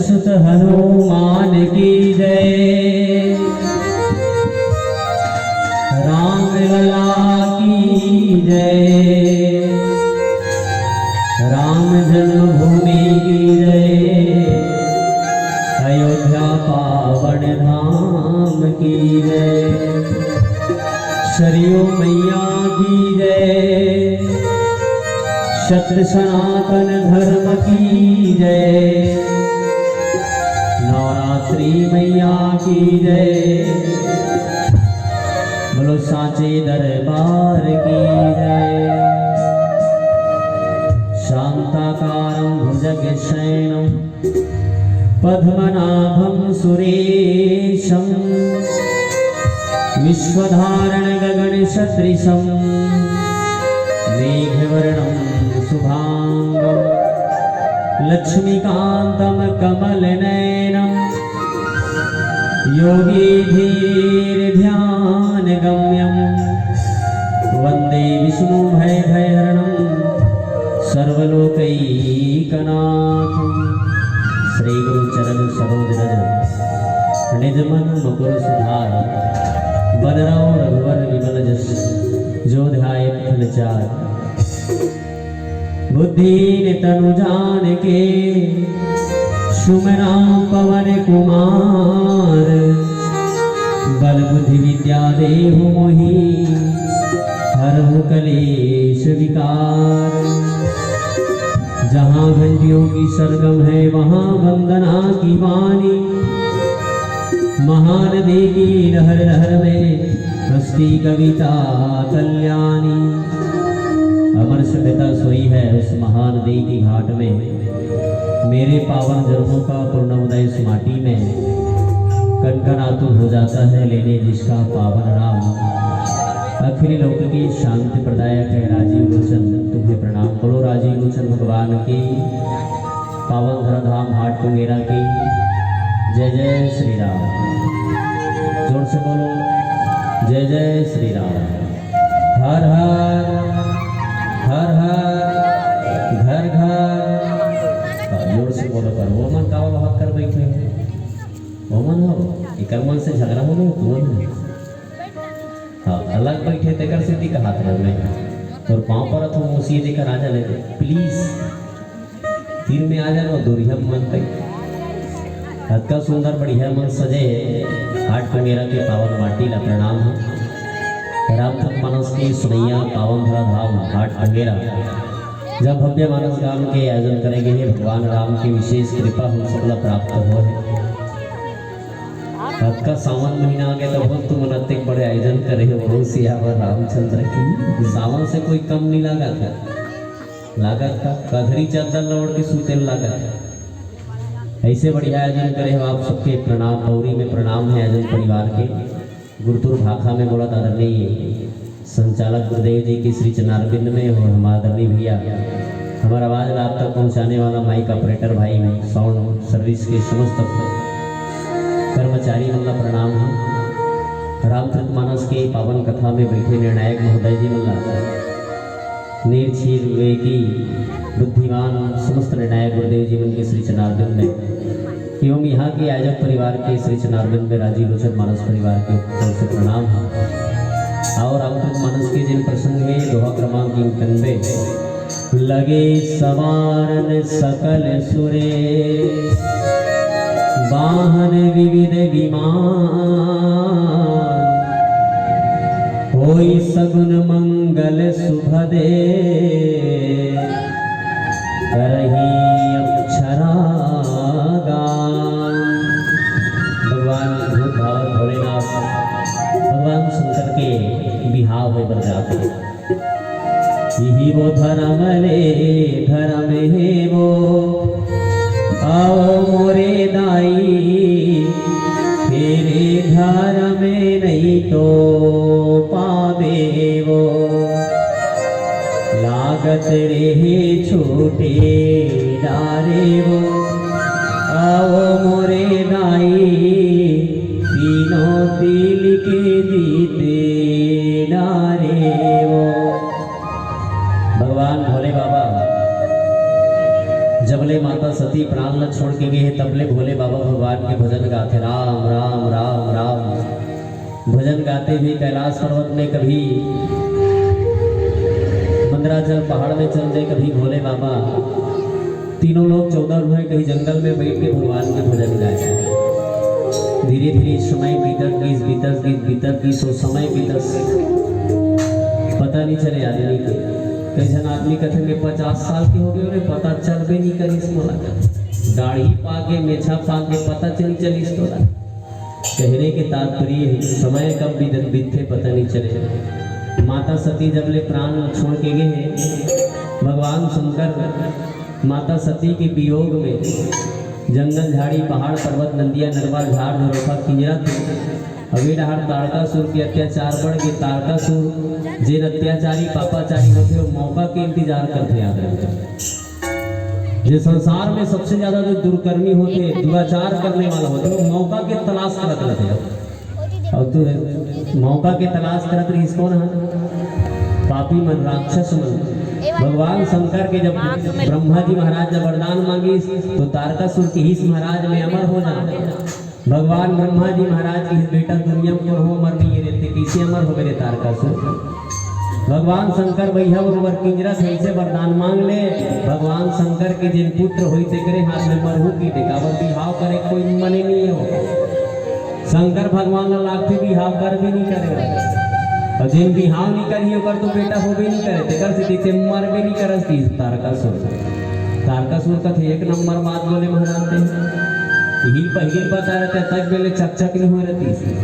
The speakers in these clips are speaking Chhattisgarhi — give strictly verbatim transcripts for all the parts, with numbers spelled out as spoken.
सुत हनुमान की जय, राम लला की जय, राम जन्मभूमि की जय, अयोध्या पावन धाम की जय, सरयू मैया की जय, सत्य सनातन धर्म की जय, नवरात्रि मैया की जय, बोलो सांची दरबार की जय। शांताकारं भुजगशयनं पद्मनाभं सुरेशं विश्वधारणं गगनसदृशं मेघवर्णं शुभांगं लक्ष्मीकान्तं कमलनयनं योगिधीर ध्यान गम्यम वंदे विष्णु भय भयहरणम सर्वलोकैकनाथ। श्री गुरु चरण सरोज रज निज मन मुकुर सुधार बन रहो रघुवर विमल जस जो ध्याय फल चार। बुद्धिहीन तनु जान के सुमरहु पवन कुमार। बल बुद्धि विद्या देहु मोहि हरहु कलेश विकार। जहाँ घंटियों की सरगम है वहाँ वंदना की वाणी। महानदी की लहर लहर में हंसती कविता कल्याणी। अमर सभ्यता सोई है उस महानदी की घाट में। मेरे पावन जन्मों का पूर्णोदय इस माटी में कण कण आतुर हो जाता है लेने जिसका पावन नाम। अखिल लोक की शांति प्रदायक है राजीव लोचन, तुम्हें प्रणाम। बोलो राजीव लोचन भगवान की, पावन धरा धाम हाट पुंगेरा की जय। जय श्री राम। जोर से बोलो, जय जय श्री राम। हर हर, हर हर, घर घर। हाँ, जोर से बोलो कर। वो मन कावा बात कर बैठे हैं? वो मन हो, एकर मन से झगड़ा हो गया, तुमन हो। हाँ, अलग बैठे तेकर सेती कहात रहे मैं। और पाँव परत हो मौसी, जेकर आ जा ले, please। तीर में आ जाना, दूरिया मन तक। अतका सुंदर बढ़िया मन सजे हे। हाट पुंगेरा के पावन माटी ला प्रणाम हे। रामचरित मानस के सुनैया पावन धरा धाम हाट पुंगेरा। जब भव्य मानस गान के आयोजन करे गे हे, भगवान राम के विशेष कृपा हम सब ला प्राप्त हो हे। अतका सावन महीना आ गया तो बहुत तुमन अतेक बड़े आयोजन करे हे, बोलो सियावर रामचंद्र की। सावन से कोई कम नहीं लागत हे। लागत का कधरी चद्दर ल ओढ़ के सूते ल लागत। ऐसे बढ़िया आयोजन करे हो आप सबके प्रणाम, पौरी में प्रणाम है आयोजन परिवार के। गुरतुर भाखा में बोलत आदरणीय संचालक गुरुदेव जी के श्री चरणारविंद में और हमारे आदरणीय भैया हमारा आवाज ला आप तक पहुंचाने वाला माइक ऑपरेटर भाई, साउंड सर्विस के समस्त कर्मचारी मन ला प्रणाम है। रामचरित मानस के पावन कथा में बैठे निर्णायक महोदय जी मन ला निर्चीर विवेकी बुद्धिमान समस्त निर्णायक गुरुदेव जी मन के श्री चरणारविंद में एवं यहाँ के आयोजक परिवार के श्री चरणारविंद में राजीव लोचन मानस परिवार के ओर से प्रणाम है। और रामचरित मानस के जिन प्रसंग है, दोहा क्रमांक इक्यानवे। लगे सवारन सकल सुरे वाहन विविध विमान। होई सगुन मंगल सुभ दे करही अक्षरा गान। भगवान भूत भावन भोलेनाथ, भगवान शंकर के बिहाव होय बर जात हे। इही वो धरम ले धरम हे वो, आओ मोरे दाई, फेर धरम नहीं तो पाबे वो। लागत रहे छोटे डारे वो, आओ मोरे दाई, तीनों तिल के दीते डारे वो। भगवान भोले बाबा जबले माता सती प्राण ल छोड़ के गे हे, तबले भोले भोले बाबा भगवान के भजन गाथे, राम राम राम राम। भजन गाते हुए कैलाश पर्वत में कभी, मंदराचल पहाड़ में चल दे, कभी भोले बाबा। तीनों लोग चौदह रुहे कहीं जंगल में बैठ के भगवान के भजन गाए। धीरे धीरे समय बीतत गीस, बीतत गीस, बीतत गीस, वो समय बीतत, पता नहीं चले आदमी के। कई झन आदमी कथे, "मैं पचास साल के हो गए रे, पता चलबे नहीं करिस मोला।" दाढ़ी पाके, मेछा पाके, पता चली चलिस तोला। कहने के तात्पर्य है, समय कब बीतत बीतथे पता नहीं चले। माता सती जब ले प्राण छोड़ के गए हैं, भगवान शंकर माता सती के वियोग में जंगल, झाड़ी, पहाड़, पर्वत, नंदिया, नरवा, झाड़, झरोखा, किंजरा थे। अभी डहार तारकासुर के अत्याचार बढ़ के, तारकासुर जेन अत्याचारी, पापाचारी होथे, वो मौका के इंतजार करथे, याद रखना। जे संसार में सबसे ज्यादा जो दुर्कर्मी होथे, दुराचार करने वाला होथे, वो मौका के तलाश करत रहथे। और तू मौका के तलाश करत रहिस कोन ह? पापी मन, राक्षस मन। भगवान शंकर के जब ब्रह्मा जी महाराज जब वरदान मांगिस, तो तारकासुर किहिस, "महाराज, मैं अमर हो जाऊं।" भगवान ब्रह्मा जी महाराज किहिस, "बेटा, दुनिया में कोनो अमर नहीं रहिथे, कइसे अमर हो मेरे तारकासुर?" भगवान शंकर भैया वो बर किंजरा से ऐसे वरदान मांग ले, भगवान शंकर के जिन पुत्र होई तेकरे हाथ में मरहू की दे, काबर बिहाव करे कोई मने नहीं हो। शंकर भगवान ला लागथे बिहाव कर भी नहीं करे, और जिन बिहाव नहीं करी ओकर तो बेटा होबे नहीं करे, तेकर से जैसे मरबे नहीं करस की तारकासुर। तारकासुर कथे, "एक नंबर बात बोले महाराज ते।" यही पहली बता रहते, तक बेले चकचक नहीं हो रहती।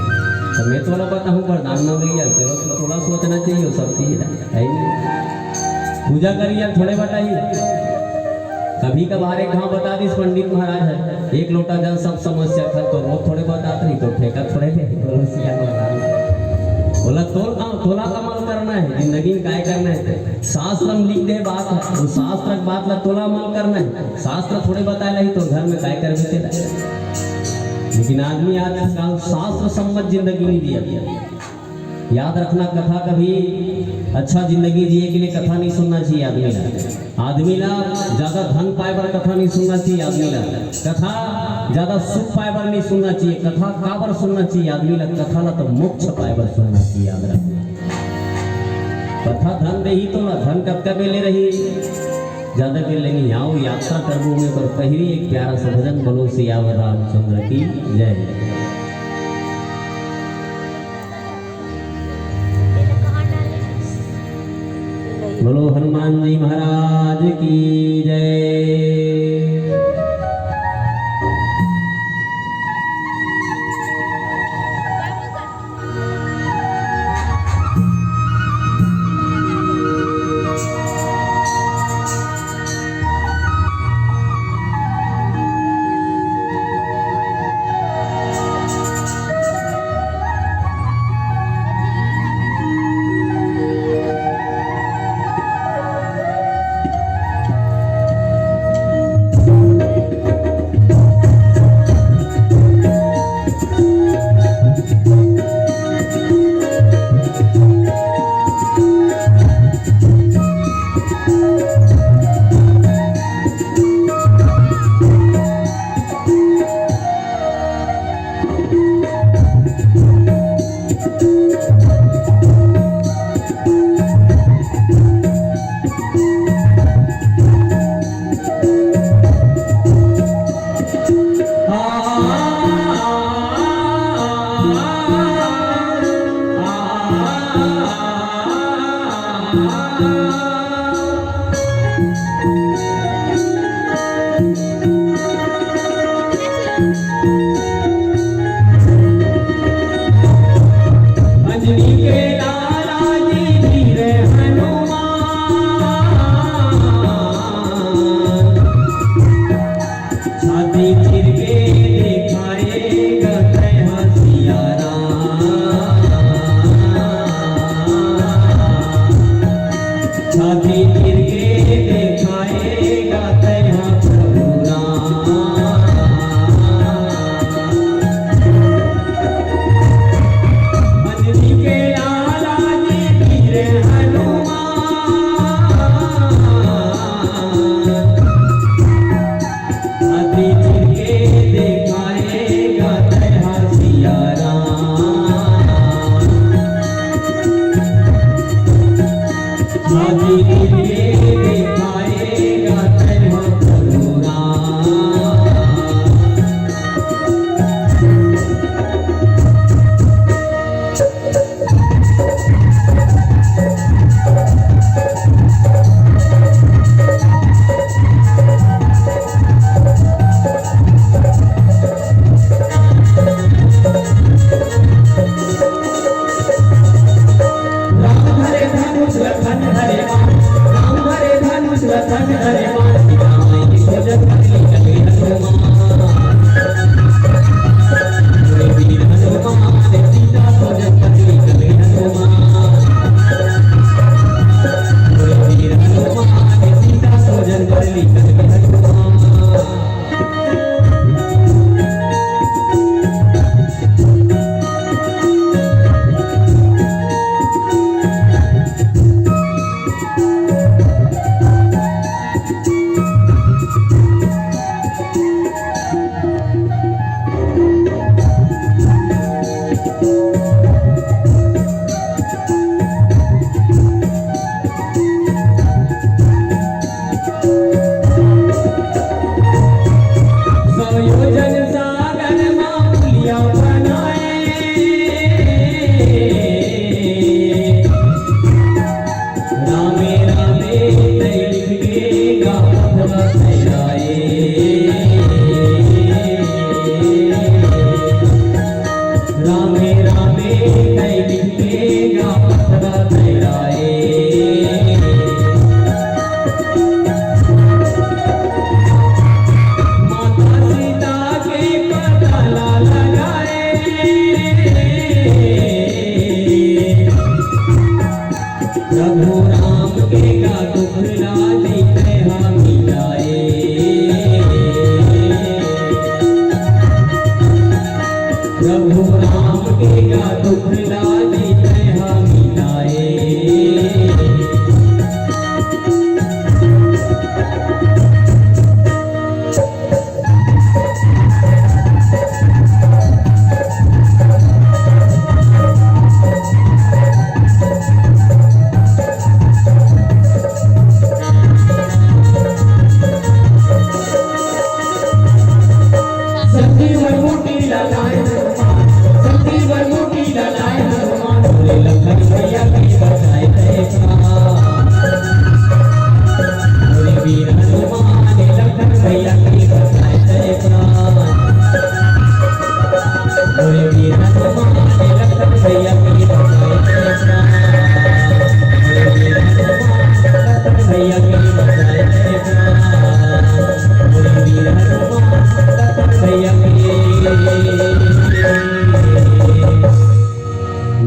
तो मैं तोला बताऊं, वरदान मांगैया, चलो तो तोला सोचना चाहिए सब चीज ला, है नहीं? पूजा करिया, थोड़े बताइए। कभी कभार एक घाव बता दिस पंडित महाराज है, एक लोटा जल सब समस्या खत्म, तो रोज थोड़े बतात रही, तो ठेका थोड़े दे, बोलो सिया महाराज। बोला, "तोल का, तोला कमाल करना है, जिंदगी में काय करना है?" शास्त्र में लिख दे बात है, वो शास्त्र के बात ला तोला अमल करना है। शास्त्र थोड़े बताए ला ही तो घर में काय करबे तेला। लेकिन आदमी आजकल शास्त्र सम्मत जिंदगी नहीं जिया। याद रखना, कथा कभी, अच्छा जिंदगी जिए के लिए कथा नहीं सुनना चाहिए आदमी ला। आदमी ला ज्यादा धन पाए बर कथा नहीं सुनना चाहिए आदमी ला। कथा ज्यादा सुख पाए बर नहीं सुनना चाहिए। कथा काबर सुनना चाहिए आदमी ला? कथा ला तो मोक्ष पाए बर सुनना चाहिए, याद रखना। कथा धन देही तो ना, धन कतका बेले रही, ज्यादा बेले नहीं। आओ यात्रा करबो में, पर पहिली एक प्यारा सा भजन बोलो, सियावर रामचंद्र की जय। बोलो हनुमान जी महाराज की जय।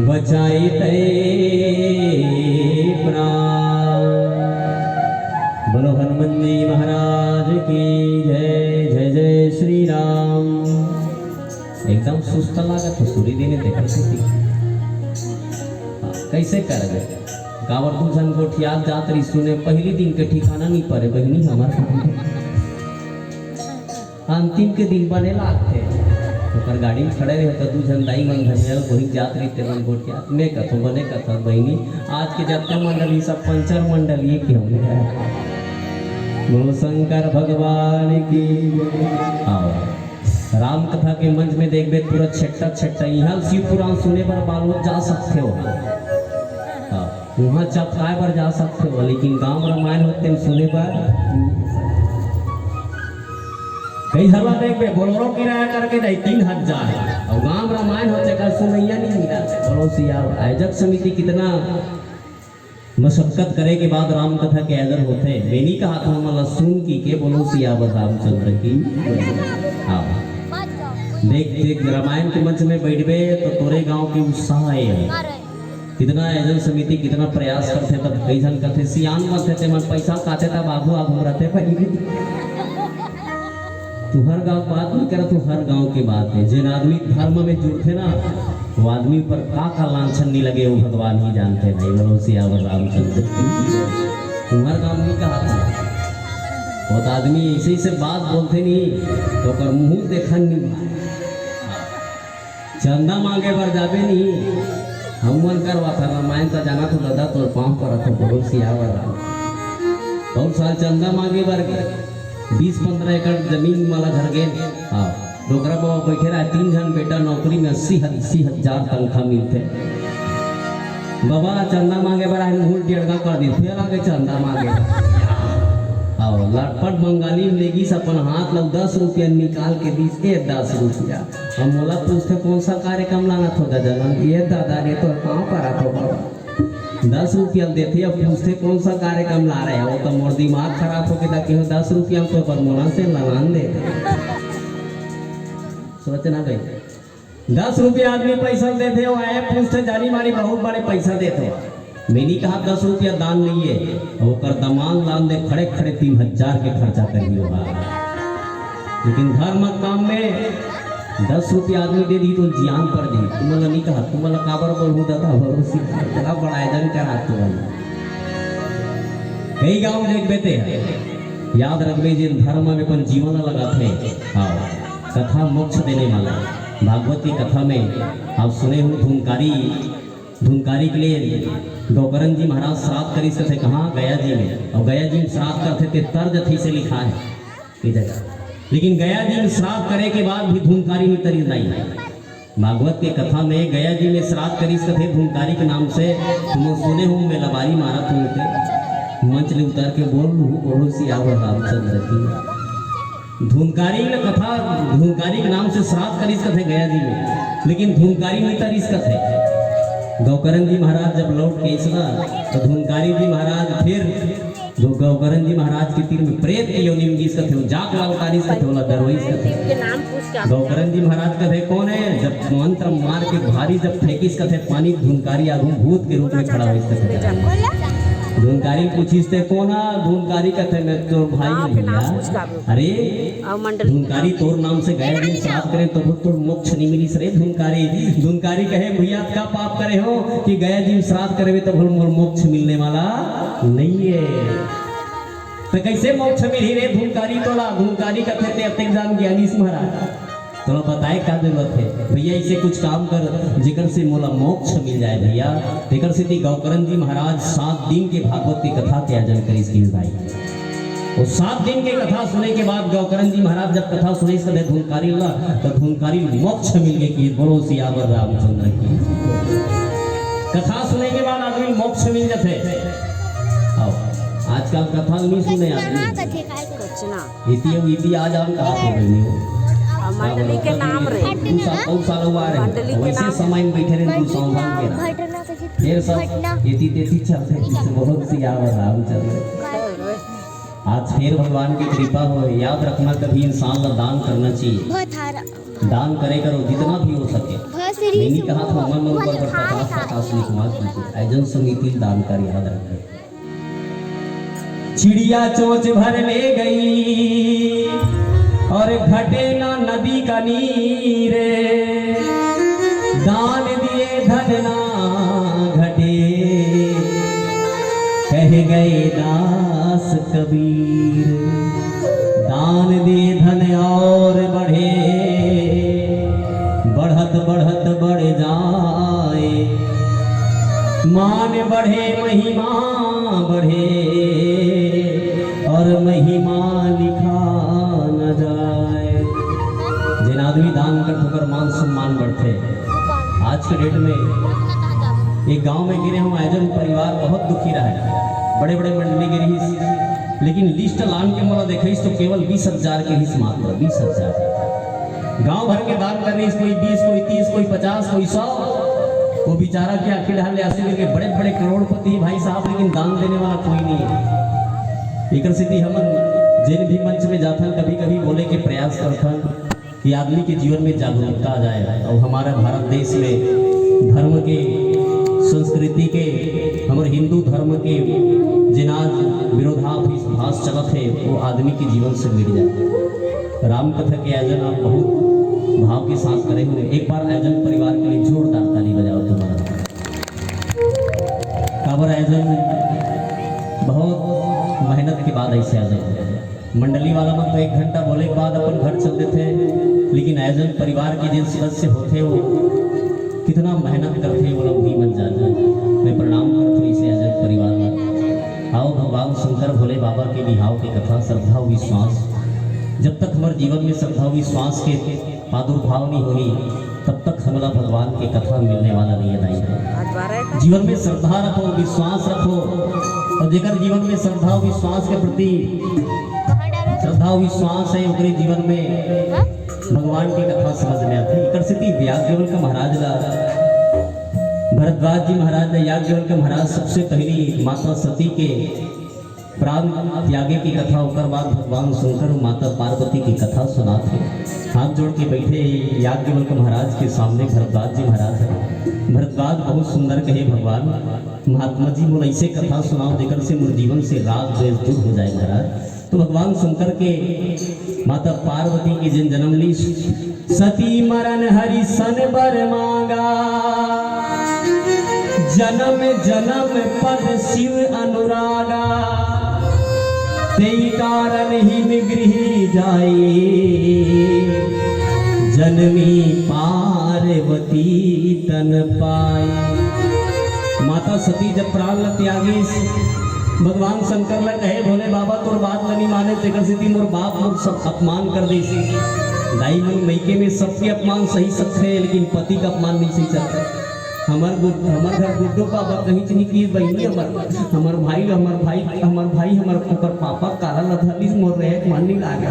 बचाई तै प्राण। बोलो हनुमान जी महाराज की जय। जय जय श्री राम। एकदम सुस्त लागत हो, सूरी देने देखत होती। हाँ, कैसे करबे? काबर दू झन गोठियात जात रही सुने, पहली दिन के ठिकाना नहीं परे बहिनी हमर। अंतिम के दिन बने लागथे। ओकर गाड़ी में खड़े रहे त दू झन दाई मन धनिया वही जात रही, ते मन गोठियात। मैं कथों, बने कथों बहिनी, आज के जतका मंडली सब पंचर मंडली के होंगे। बोलो शंकर भगवान की। आओ। राम कथा के मंच में देखबे, पूरा छट्टा छट्टा। इहाँ शिव पुराण सुने बर बालोद जा सकते हो। हाँ, वहाँ चपकाए बर जा सकते हो, लेकिन गांव रामायण होते हैं सुने बर। कई हल्ला देखबे, बोलेरो किराया करके जाई तीन हजार। और गांव रामायण हो, जेकर सुनैया नहीं मिला। बोलो सिया, आयोजक समिति कितना मशक्कत करे के बाद राम कथा के आयोजन होथे। मैं नहीं कहा था, हमन ला सुन की के बोलो सियावर रामचंद्र की। हाँ। देख, देख, रामायण के मंच में बैठबे तो तोरे गांव के उत्साह है। कितना आयोजन समिति कितना प्रयास करथे, तब कई झन कथे, "सियान मत थे, ते मन पैसा काथे, तब आगू आगू रहते भाई।" तू हर गांव बात नहीं करत, तू हर गांव की बात है। जिन आदमी धर्म में जुड़थे ना, वो आदमी पर का का लांछन नहीं लगे, वो भगवान ही जानते भाई। बोलो सियावर रामचंद्र की। तुम्हार काम नहीं कहा था, बहुत आदमी ऐसे ऐसे बात बोलते नहीं, तो ओकर मुंह देखन नहीं। चंदा मांगे बर जाबे नहीं, हम मन करवा था रामायण त जाना तो दादा तोर पांव पर था। बोलो सियावर राम। बहुत साल चंदा मांगे बर गए, बीस पंद्रह एकड़ जमीन वाला घर गए। हाँ, डोकरा बाबा बैठे रहे, तीन झन बेटा नौकरी में अस्सी अस्सी हजार तनख्वाह मिलथे। बाबा चंदा मांगे बर आए, मुंह डेढ़गा कर दी, फेर आगे चंदा मांगे। आओ, लटपट बंगाली लेगिस अपन हाथ ला, दस रुपया निकाल के दीस, "ए दस रुपया।" अब मोला पूछथे, "कौन सा कार्यक्रम लाना थो दादा?" "ये दादा रे, तो कहाँ पर आथो बाबा?" दस रुपया देथे, अब पूछथे, "कौन सा कार्यक्रम ला रहे हो?" तो मोर दिमाग खराब होके दा, "केहो दस रुपया तो पर मोला से ललान दे।" सोचना भाई, दस रुपया आदमी पैसा देथे, वो आए पूछथे, "जानी मानी बहुत बड़े पैसा देथे।" मैं नहीं कहा दस रुपया दान नहीं है, ओकर दमान लान दे, खड़े खड़े तीन हजार के खर्चा कर दियो हा। लेकिन धर्म काम में दस रुपया आदमी दे दी तो जियान पर दी। तुमन ला नहीं कहा, तुमन ला काबर बोलहूँ दादा, भरोसी इतना बड़ा आयोजन करा तुमन। कई गांव देख बेटे, याद रखबे, जिन धर्म में अपन जीवन ला लगाथे, हाँ, कथा मोक्ष देने वाला। भागवत की कथा में आप सुने हो, धुनकारी, धुनकारी के लिए गौकरण जी महाराज श्राद्ध करिस कथे, कहाँ? गया जी में। और गया जी में श्राद्ध करथे ते तर्ज अथी से लिखा है ये जगह। लेकिन गया जी में श्राद्ध करे के बाद भी धुनकारी नहीं तरिस दाई। भागवत के कथा में गया जी में श्राद्ध करिस कथे धुनकारी के नाम से, तुम सुने हो, मैं लबारी मारत हूँ के मंच ले उतर के बोल लू, बोलो सियावर रामचंद्र की। धुनकारी ल कथा, धुनकारी के नाम से श्राद्ध करिस कथे गया जी में, लेकिन धुनकारी नहीं तरिस कथे। गौकरण जी महाराज जब लौट के इसला, तो धुनकारी जी महाराज फिर जो गौकरण जी महाराज के तीर में प्रेत के योनि में गिस कथे, वो जाक ला उतारिस कथे, ओला डरवइस कथे। गौकरण जी महाराज कथे, "कौन है?" जब मंत्र मार के भारी जब फेंकिस कथे पानी, धुनकारी आगू भूत के रूप में खड़ा होइस कथे। धुनकारी पूछिस ते कोन हा? धुनकारी कथे मैं तोर भाई गाँव हँव के नाम भैया। पूछ का बोल? अरे अउ मंडली के धुनकारी, नाम। तोर नाम से गया दिन श्राद्ध करे तभो तोर मोक्ष नहीं मिलिस रे धुनकारी। धुनकारी कहे भैया का पाप करे हँव कि गया दिन श्राद्ध करे तभो मोर मोक्ष मिलने वाला नहीं है। त कइसे मोक्ष मिलही रे धुनकारी तोला? धुनकारी कथे ते अतेक जान ज्ञानीस महाराज। तोला बताए का जरूरत हे भैया, अइसे कुछ काम कर जेकर से मोला मोक्ष मिल जाए भैया। तेकर सेती गौकरण जी महाराज सात दिन के भागवत के कथा के आयोजन करिस किहिस भाई। वो सात दिन के कथा सुने के बाद गौकरण जी महाराज जब कथा सुनिस तभे धुनकारी ला, त धुनकारी मोक्ष मिल गे किहिस। बोलो सियावर रामचंद्र की। कथा सुने के बाद आदमी मोक्ष मिल जाथे। आओ, आजकल कथा नहीं सुने आदमी। कचना। इति अउ इति आज हम कहा हो गई हो। अउ मंडली के नाम रे। दू साल, दू साल हुआ रे। मंडली के वैसे नाम। समय में बैठे रहे, दू साल भाग गया। घटना कइसे? फिर सब घटना। इति तेती चलते, बहुत सियावर राम चल रहे। आज फिर भगवान की कृपा हो। याद रखना, कभी इंसान ला दान करना चाहिए। बहुत हारा। दान करे करो, जितना भी हो सके। बहुत सीरियस। मैंने कहा था, मन मन ऊपर पर प्रकाश, प्रकाश ने कुमार कीजिए। आयोजन समिति दान कर याद रखें। चिड़िया चोंच भर ले गई और घटे ना नदी का नीर, दान दिए धन ना घटे, कह गए दास कबीर। दान दिए धन और बढ़े, बढ़त बढ़त बढ़ जाए, मान बढ़े महिमा बढ़े और महिमा लिखा न जाए। जेन आदमी दान करथे ओकर मान सम्मान बढ़थे। आज के डेट में एक गांव में गिरे हँव, आयोजन परिवार बहुत दुखी रहा है, बड़े बड़े मंडली गिरिस, लेकिन लिस्ट लान के मोला देखइस तो केवल बीस हजार के हिस, मात्र बीस हजार। गांव भर के दान कर रही, कोई बीस, कोई तीस, कोई पचास, कोई सौ। वो बेचारा के आँखी डहर ले आंसू गिर के, बड़े बड़े करोड़पति भाई साहब, लेकिन दान देने वाला कोई नहीं है। एकर सेती हमन जेन भी मंच में जाथन, कभी कभी बोले के प्रयास करथन कि आदमी के जीवन में जागरूकता आ जाए। और हमारा भारत देश में धर्म के, संस्कृति के, हमर हिंदू धर्म के जेन आज विरोधाभास चलत हे, वो आदमी के जीवन से मिट जाए। राम कथा के आयोजन आप बहुत भाव के साथ करे हुए। एक बार आयोजन परिवार के लिए जोरदार ताली बजाओ तुम्हारा। काबर आयोजन बहुत मेहनत के बाद ऐसे आयोजन होथे। मंडली वाला मन तो एक घंटा बोले के बाद अपन घर चल देथे, लेकिन आयोजन परिवार के जेन सदस्य होथे वो कितना मेहनत करथे, वो लोग भी मन जाने। मैं प्रणाम करथों इसे आयोजन परिवार ला। आओ भगवान शंकर भोले बाबा के बिहाव के कथा, श्रद्धा अउ विश्वास। जब तक हमर जीवन में श्रद्धा अउ विश्वास के प्रादुर्भाव नहीं होही, तब तक हमला भगवान के कथा मिलने वाला नहीं है दाई। जीवन में श्रद्धा रखो, विश्वास रखो, और जेकर जीवन में श्रद्धा अउ विश्वास के प्रति श्रद्धा अउ विश्वास है, ओकरे जीवन में भगवान की कथा समझ में आती। एकर सेती याज्ञवल्क्य महाराज ला, भरद्वाज जी महाराज ला, याज्ञवल्क्य महाराज सबसे पहली माता सती के प्राण त्यागे की कथा, ओकर बाद भगवान शंकर अउ माता पार्वती की कथा सुनात हे। हाथ जोड़ के बैठे याज्ञवल्क्य महाराज के सामने भरद्वाज जी महाराज है। भरद्वाज बहुत सुंदर कहे, भगवान महात्मा जी मोला ऐसे कथा सुनाओ जेकर से मोर जीवन से राग द्वेष दूर हो जाए महाराज। तो भगवान शंकर के माता पार्वती के जिन जन्म ली, सती मरन हरि सन बर मांगा, जन्म जन्म पद शिव अनुरागा। तेई कारण हिम गृह जाई, जन्मी पार्वती तन पाई। माता सती जब प्राण ल त्यागिस, भगवान शंकर ल कहे, भोले बाबा तोर बात ल नहीं माने, तेकर सेती मोर बाप मोर सब अपमान कर दिस। दाई मन मइके में सबके अपमान सही सकथे, लेकिन पति का अपमान नहीं सही सकथे। हमर गुड-, हमर घर गुड्डो बाबा कहीं नहीं की बहिनी, हमर, हमर भाई, हमर भाई, हमर भाई, हमर ओकर पापा काला ल धरिस, मोर रहे के मन नहीं लागे।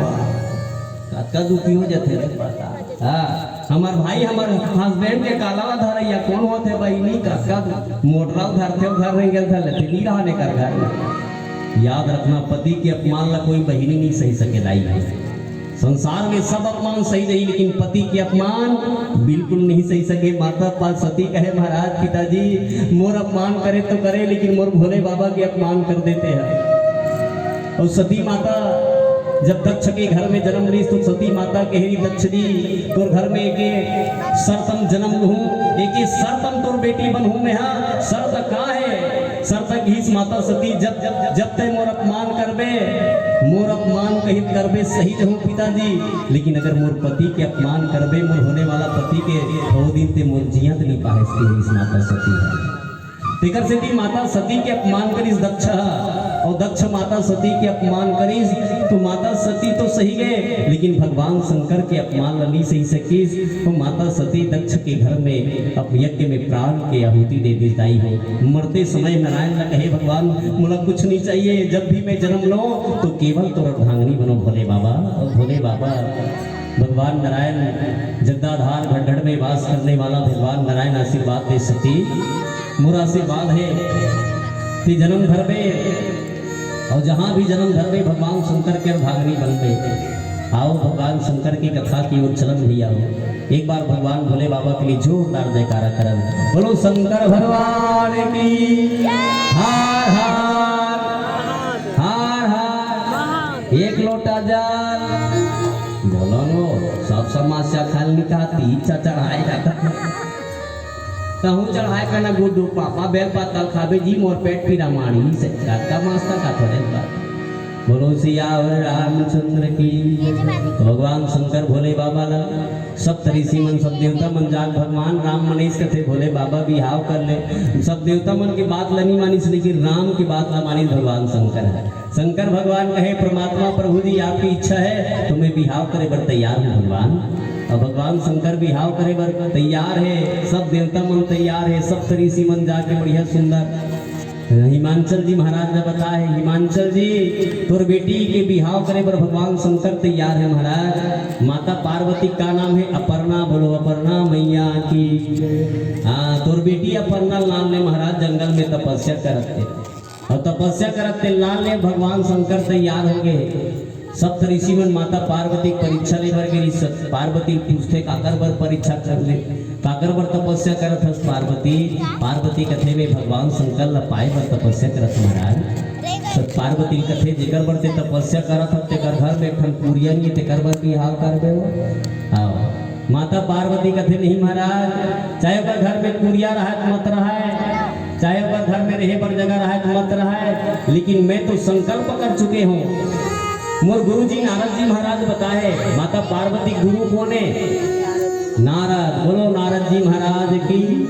कतका दुखी हो जाथे रे पता। हाँ, हमर भाई, हमर husband के काला ला धरइया कोन होथे बहिनी? कतका मोटरा ला धरथे, घर रेंगेल धर लेथे, नी रहने कर घर में। याद रखना, पति के अपमान ला कोई बहिनी नहीं सही सके दाई भाई। संसार में सब अपमान सही रही, लेकिन पति के अपमान बिल्कुल नहीं सही सके। माता पा-, सती कहे, महाराज, पिताजी, मोर अपमान करे तो करे, लेकिन मोर भोले बाबा के अपमान कर देते हैं। और सती माता जब दक्ष के घर में जन्म लीस, तो सती माता कहे रही, "दक्ष जी, तोर घर में एके सर तन जन्म लूं, एके सर तन तोर बेटी बनहूं मैं, हाँ, सर त का है?" सर त कहिस माता सती, "जब, जब, जब तय मोर अपमान करबे, मोर अपमान कहित करबे, सही जहूं पिताजी, लेकिन अगर मोर पति के अपमान करबे, मोर होने वाला पति के, ओ दिन ते मोर जियत नहीं पाएस," कहिस माता सती ह। तेकर सेती माता सती के अपमान करिस दक्ष ह, और दक्ष माता सती के अपमान करिस, तो माता सती तो सही गए, लेकिन भगवान शंकर के अपमान ल नहीं सही सकिस। तो माता सती दक्ष के घर में अब यज्ञ में प्राण के आहुति दे दिस। दाई हो, मरते समय नारायण ल कहे, "भगवान, मोला कुछ नहीं चाहिए, जब भी मैं जन्म लूं तो केवल तोर अर्धांगिनी बनो भोले बाबा, और भोले बाबा।" भगवान नारायण जगदाधार घट घट में वास करने वाला भगवान नारायण आशीर्वाद दे सती, मोर आशीर्वाद है, ते जन्म धरबे और जहां भी जन्म धरबे भगवान शंकर के अर्धांगिनी बनबे। आओ भगवान शंकर की कथा की ओर चलन भैया हो। एक बार भगवान भोले बाबा के लिए जोरदार जयकारा करन। बोलो शंकर भगवान की। हार हार, हार हार। एक लोटा जल। बोलो नो, सब समस्या खल निकाती, इच्छा चढ़ाए जाता। तहूँ चढ़ाए का ना गुड्डू पापा, बेल पत्तल खाबे जी, मोर पेट पीरा मानी से। का मस्त का थोड़े बा। बोलो सियावर रामचंद्र की। तो भगवान शंकर भोले बाबा ला, सब ऋषि मन, सब देवता मन जाग भगवान राम मनीष कथे, "भोले बाबा बिहाव कर ले।" सब देवता मन के बात ला नहीं मानिस, लेकिन राम के बात ला मानिस भगवान शंकर ह। शंकर भगवान कहे, "परमात्मा प्रभु जी, आपकी इच्छा है तो मैं बिहाव करे बर तैयार हूँ भगवान।" और भगवान शंकर बिहाव करे बर तैयार है, सब देवता मन तैयार है, सब ऋषि मन जाके बढ़िया सुंदर हिमांचल जी महाराज ने बताए, "हिमांचल जी, तोर बेटी के बिहाव करे बर भगवान शंकर तैयार है महाराज।" माता पार्वती का नाम है अपर्णा, बोलो अपर्णा मैया की। हाँ, तोर बेटी अपर्णा लान ले महाराज जंगल में तपस्या करत हे। और तपस्या करत ते लान ले भगवान शंकर तैयार हो गए। सप्त ऋषि मन माता पार्वती के परीक्षा ले बर गे रिहिस। पार्वती पूछथे, "काकर बर परीक्षा कर ले, काकर बर तपस्या करत हस पार्वती?" पार्वती कथे, "मैं भगवान शंकर ला पाए बर तपस्या करत हूँ महाराज।" सत पार्वती कथे, "जेकर बर ते तपस्या करत हस, तेकर घर में एक ठन कुरिया नहीं, तेकर बर बिहाव करबे हो?" आओ। माता पार्वती कथे, "नहीं महाराज, चाहे ओकर घर में कुरिया रहय त मत रहय, चाहे ओकर घर में रहे बर जगह रहय त मत रहय, लेकिन मैं तो संकल्प कर चुके हूँ।" मोर गुरुजी नारद जी महाराज बताए, माता पार्वती गुरु कोन हे? नारद। बोलो नारद जी महाराज की।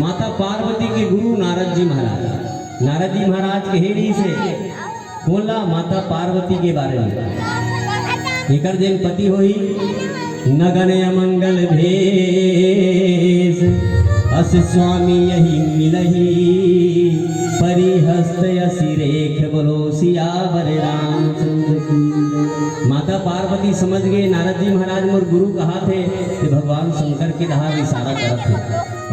माता पार्वती के गुरु नारद जी महाराज। नारद जी महाराज कहे रिहिसे, बोला माता पार्वती के बारे में। एकर जेन पति होही, नगन अमंगल भेष, अस स्वामी यही मिलही, परिहस्त असी रेख। बोलो सियावर रामचंद्र की। माता पार्वती समझ गए, नारद जी महाराज मोर गुरु कहाथे, ते भगवान शंकर के डहार इशारा करत हे।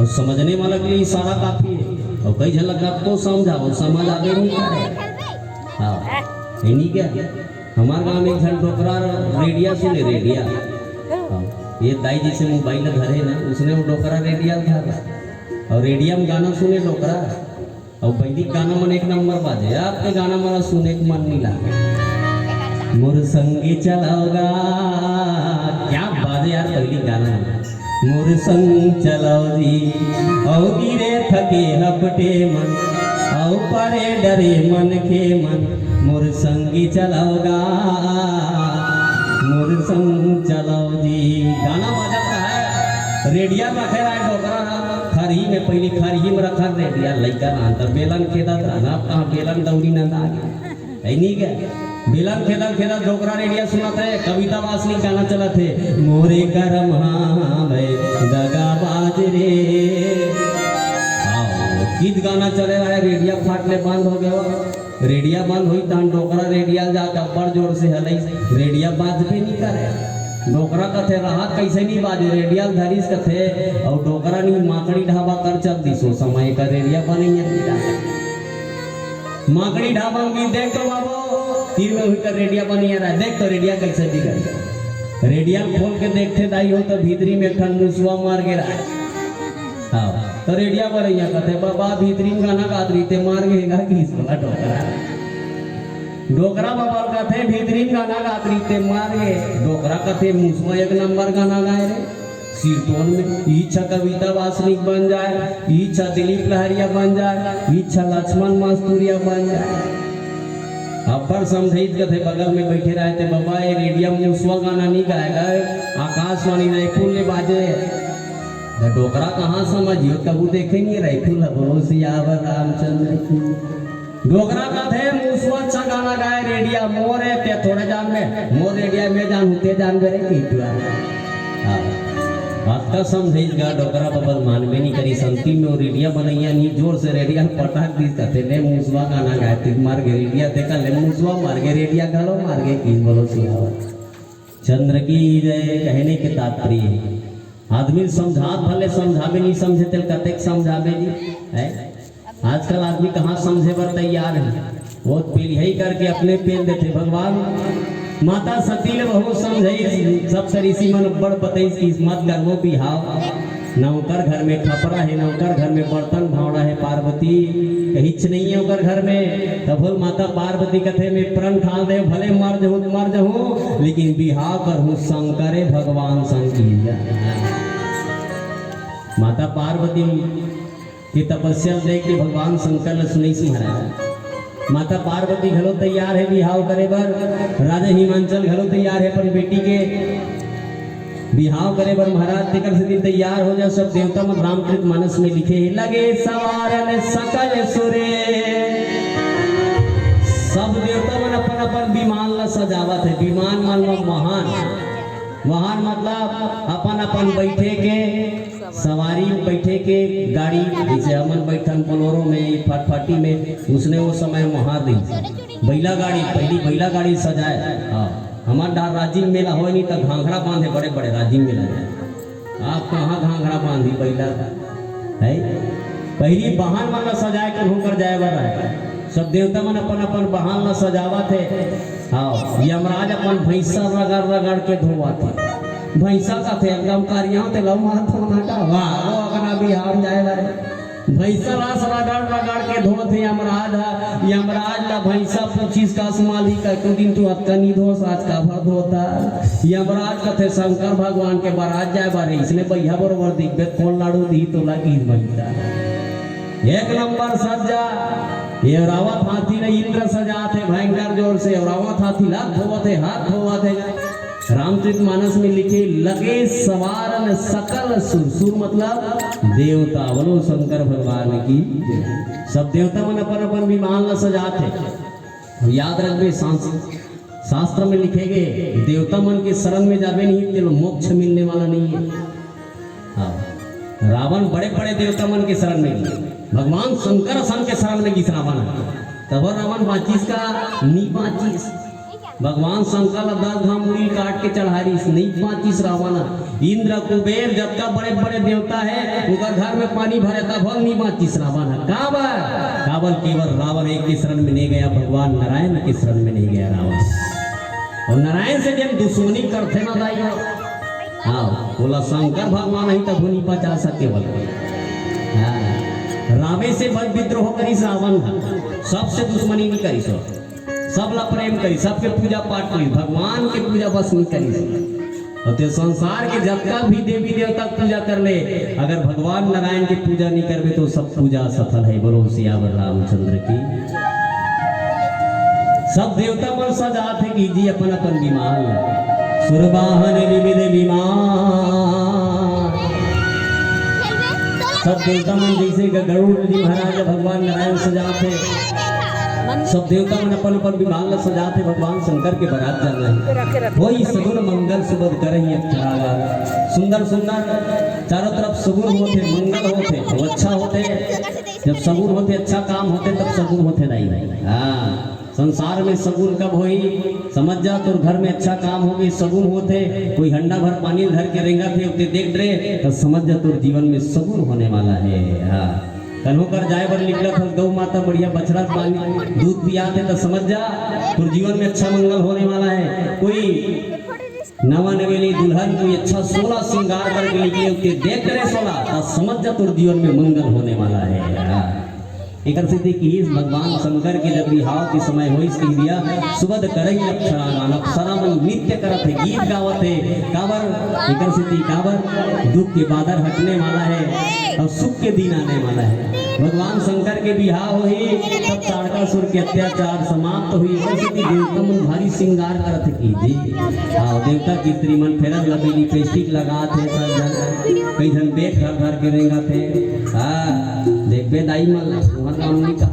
और समझने वाला के लिए इशारा काफी है। और कई झन लग रहा तो समझाओ, समझ आगे नहीं करे। हाँ, है नहीं क्या? हमारे गांव में एक झन डोकरा रेडिया सुने, रेडिया। हाँ, ये दाई जी से मोबाइल धरे ना, उसने वो डोकरा रेडिया धरा। और रेडिया में गाना सुने डोकरा। और वैदिक गाना मन एक नंबर बाजे, आपके गाना मन सुने के मन नहीं लागे। मोर संगी चलाओगा, क्या बाजे यार वैदिक गाना मन। मोर संग चलाओ जी, औ गिरे थके हपटे मन, औ परे डरे मन के मन, मोर संगी चलाओगा, मोर संग चलाओ जी। गाना बाजत रहा है, रेडिया रखे रहा है डोकरा, खरही में, पहली खरही में रखा रेडिया, लइका रहा त बेलन खेदत रहा ना, अब कहाँ बेलन दौरी नंदा गे। है नहीं क्या? बेलन खेदत खेदत डोकरा रेडिया सुनत हे, कविता वासनिक गाना चलत हे, मोरे करम हाँ भाई दगाबाज रे। आओ, गीत गाना चले रहा है, रेडिया फाट ले बंद हो गया। रेडिया बंद होई तहन डोकरा रेडिया ल जाके अब्बड़ जोर से हलई, रेडिया बाजबे नहीं करे। डोकरा कथे, "रहा कैसे नहीं बाजे?" रेडिया ल धरिस कथे, और डोकरा नहीं माकड़ी ढाबा कर चल दिस, ओ समय का रेडिया बनैया नहीं रहा। माकड़ी ढाबा में गीत देख तो बाबू, तीर में हुई कर रेडिया बनिया रहा, देख तो रेडिया कैसे बिगड़। रेडिया खोल के देखते दाई हो तो भीतरी में एक ठन मुसवा मार गे रहा। हाँ, तो रेडिया बनिया कहते बाबा भीतरी में गाना गात रही ते मार गे गा किस वाला डोकरा। डोकरा बाबा कहते भीतरी में गाना गात रही ते मार गे। डोकरा कहते मुसवा एक नंबर गाना गाए रे। सिरतोन में इच्छा कविता वासनिक बन जाए, इच्छा दिलीप लहरिया बन जाए, इच्छा लक्ष्मण मास्तुरिया बन जाए। अब्बड़ समझाइत कथे बगल में बैठे रहे ते बाबा ये रेडिया में मुसवा गाना नहीं गाएगा, आकाशवाणी रायपुर ले बाजे। तो डोकरा कहाँ समझियो तब वो देखेंगे रायपुर ला बोलो सियावर रामचंद्र की। डोकरा कथे मुसवा अच्छा गाना गाए रेडिया मोर है ते थोड़े जान में मोर रेडिया में जान होते जान मेरे की टुआ। हाँ। बात का समझे गा डोकरा बबल मानवे नहीं करी संती में वो रेडिया बनैया नहीं जोर से रेडिया पटाख दी कथे ने मुसवा गाना गाए ती मार गे रेडिया देखा ले मुसवा मार गे रेडिया घलो मार गे की बोलो सियावर। चंद्र की जय कहने के तात्पर्य आदमी समझात भले समझावे नहीं समझे तेल कतेक समझावे जी है। आजकल आदमी कहाँ समझे बर तैयार है, वो पेलिहाई करके अपने पेल देते। भगवान माता सती ले बहुत समझाई, सब ऋषि मन बड़ बताई कि मत कर वो बिहाव, न ओकर घर में खपरा है, न ओकर घर में बर्तन भावड़ा है। पार्वती कहिच नहीं है ओकर घर में। तब बोल माता पार्वती कथे में प्रण ठान दे, भले मर जहूँ मर जहूँ, लेकिन बिहाव कर हूँ शंकरे भगवान संग की। माता पार्वती के तपस्या ल देख के भगवान शंकर ल सुनइस महाराज। माता पार्वती घलो तैयार हे बिहाव करे बर, राजा हिमांचल घलो तैयार हे अपन बेटी के बिहाव करे बर महाराज। तेकर सेती तैयार हो जा सब देवता मन। रामचरित मानस में लिखे हे, लगे सवारन सकल सुरे। सब देवता मन अपन अपन विमान ला सजावत हे। विमान मन म वाहन, वाहन मतलब अपन अपन बैठे के सवारी में बैठे के गाड़ी, जैसे हमन बैठन बोलोरो में, फटफटी में, उसने वो समय वहां रही। बैला गाड़ी, पहली बैला गाड़ी सजाए। हाँ, हमार डहार राजिम मेला होय नहीं तो घाघरा बांधे बड़े बड़े राजिम मेला जाए। आप कहाँ घाघरा बांधी बैला है? पहली वाहन मन ला सजाए के होकर जाए बर है। सब देवता मन अपन अपन वाहन ला सजावत हे। हाँ, यमराज अपन भैंसा रगड़ रगड़ के धोवत हे। भैंसा का थे एकदम करिया ते लव मार धोना का, वाह, वो अगना बिहाव जाए ला रे। भैंसा ला रगड़ रगड़ के धोत हे यमराज ह। यमराज ला भैंसा पूछिस का मालिक, एक दिन तू अतका नहीं धोस, आज का भर धोता। यमराज कथे शंकर भगवान के बारात जाए बारे, इसने भैया बरोबर दिखबे, कौन लाडू दी तो लगी भैया। एक नंबर सज्जा, ये रावत हाथी ने इंद्र सजात हे भयंकर जोर से, रावत हाथी ला धोवत हे, हाथ धोवत हे। रामचरित मानस में लिखे, लगे सवारन सकल सुर, सुर मतलब देवता। बोलो शंकर भगवान की। सब देवता मन अपन अपन विमान ला सजात हे। और याद रखबे, सांस-, शास्त्र में लिखे गए, देवता मन के शरण में जाबे नहीं, तेला मोक्ष मिलने वाला नहीं है। हाँ, रावण बड़े बड़े देवता मन के शरण में गए, भगवान शंकर असन के शरण में गिस रावण। तब रावण बांचिस का? नी बांचिस। भगवान शंकर ला दस घाम मुड़ी काट के चढ़ारिस, नहीं बांचिस रावण। इंद्र कुबेर जतका बड़े बड़े देवता हे, ओकर घर में पानी भरे तब नहीं बांचिस रावण। काबर? काबर केवल रावण एक के शरण में नहीं गया, भगवान नारायण के शरण में नहीं गया रावण। और नारायण से जब दुश्मनी करथे ना दाई हो, हाँ, बोला शंकर भगवान ही तब नहीं बचा सके बोला। हाँ, रामे से बद विद्रोह करिस रावण, सबसे दुश्मनी नहीं करिस हो। सब ला प्रेम करी, सबके पूजा पाठ करी, भगवान के पूजा बस नहीं करी। और ते संसार के जतका भी देवी देवता के पूजा कर ले, अगर भगवान नारायण के पूजा नहीं करबे तो सब पूजा असफल है। बोलो सियावर रामचंद्र की। सब देवता मन सजात हे कि जी अपन अपन विमान, सुरवाहन विविध विमान। सब देवता मन जैसे ग-, गरुड़ जी महाराज भगवान नारायण सजात हे, सब देवता मन अपन अपन विमान ला सजात हे, भगवान शंकर के बारात जाना है। वही सगुन मंगल सुबह करही अक्षरावार। सुंदर सुंदर चारों तरफ सगुन होते, मंगल होते, तो अच्छा होते। जब सगुन होते, अच्छा काम होते, तब सगुन होते नहीं। हाँ, संसार में सगुन कब होई? समझ जा, तोर घर में अच्छा काम होगे, सगुन होते। कोई हंडा भर पानी धर के रेंगत हे, उते देख रे, तो समझ जा, तोर जीवन में सगुन होने वाला है। हाँ। कन्हो कर जाए बर निकलत हस, गऊ माता बढ़िया बछड़ा पानी दूध पियात हे, त समझ जा तोर जीवन में अच्छा मंगल होने वाला है। कोई नवा नवेली दुल्हन कोई अच्छा सोला श्रृंगार करके निकले, ओके देख करे सोला, त समझ जा तोर जीवन में मंगल होने वाला है। एकर सेती किहिस भगवान शंकर के जब बिहाव के समय होइस, कहि दिया, "सुबद करई अप्सरा गान।" अप्सरा मन नृत्य करत हे, गीत गावत हे। काबर? एकर सेती काबर? दुख के बादर हटने वाला है और सुख के दिन आने वाला है। भगवान शंकर के बिहाव होही, तब ताड़कासुर के अत्याचार समाप्त होही। एकर सेती देवता मन भारी श्रृंगार करत हे कि जी, हाँ, देवता के स्त्री मन फेरन लगे, लिपस्टिक लगात हे, सब झन, कई झन बैग धर धर के रेंगत हे। हाँ, देखबे दाई मन ला, तुमन ला हम नहीं कहा।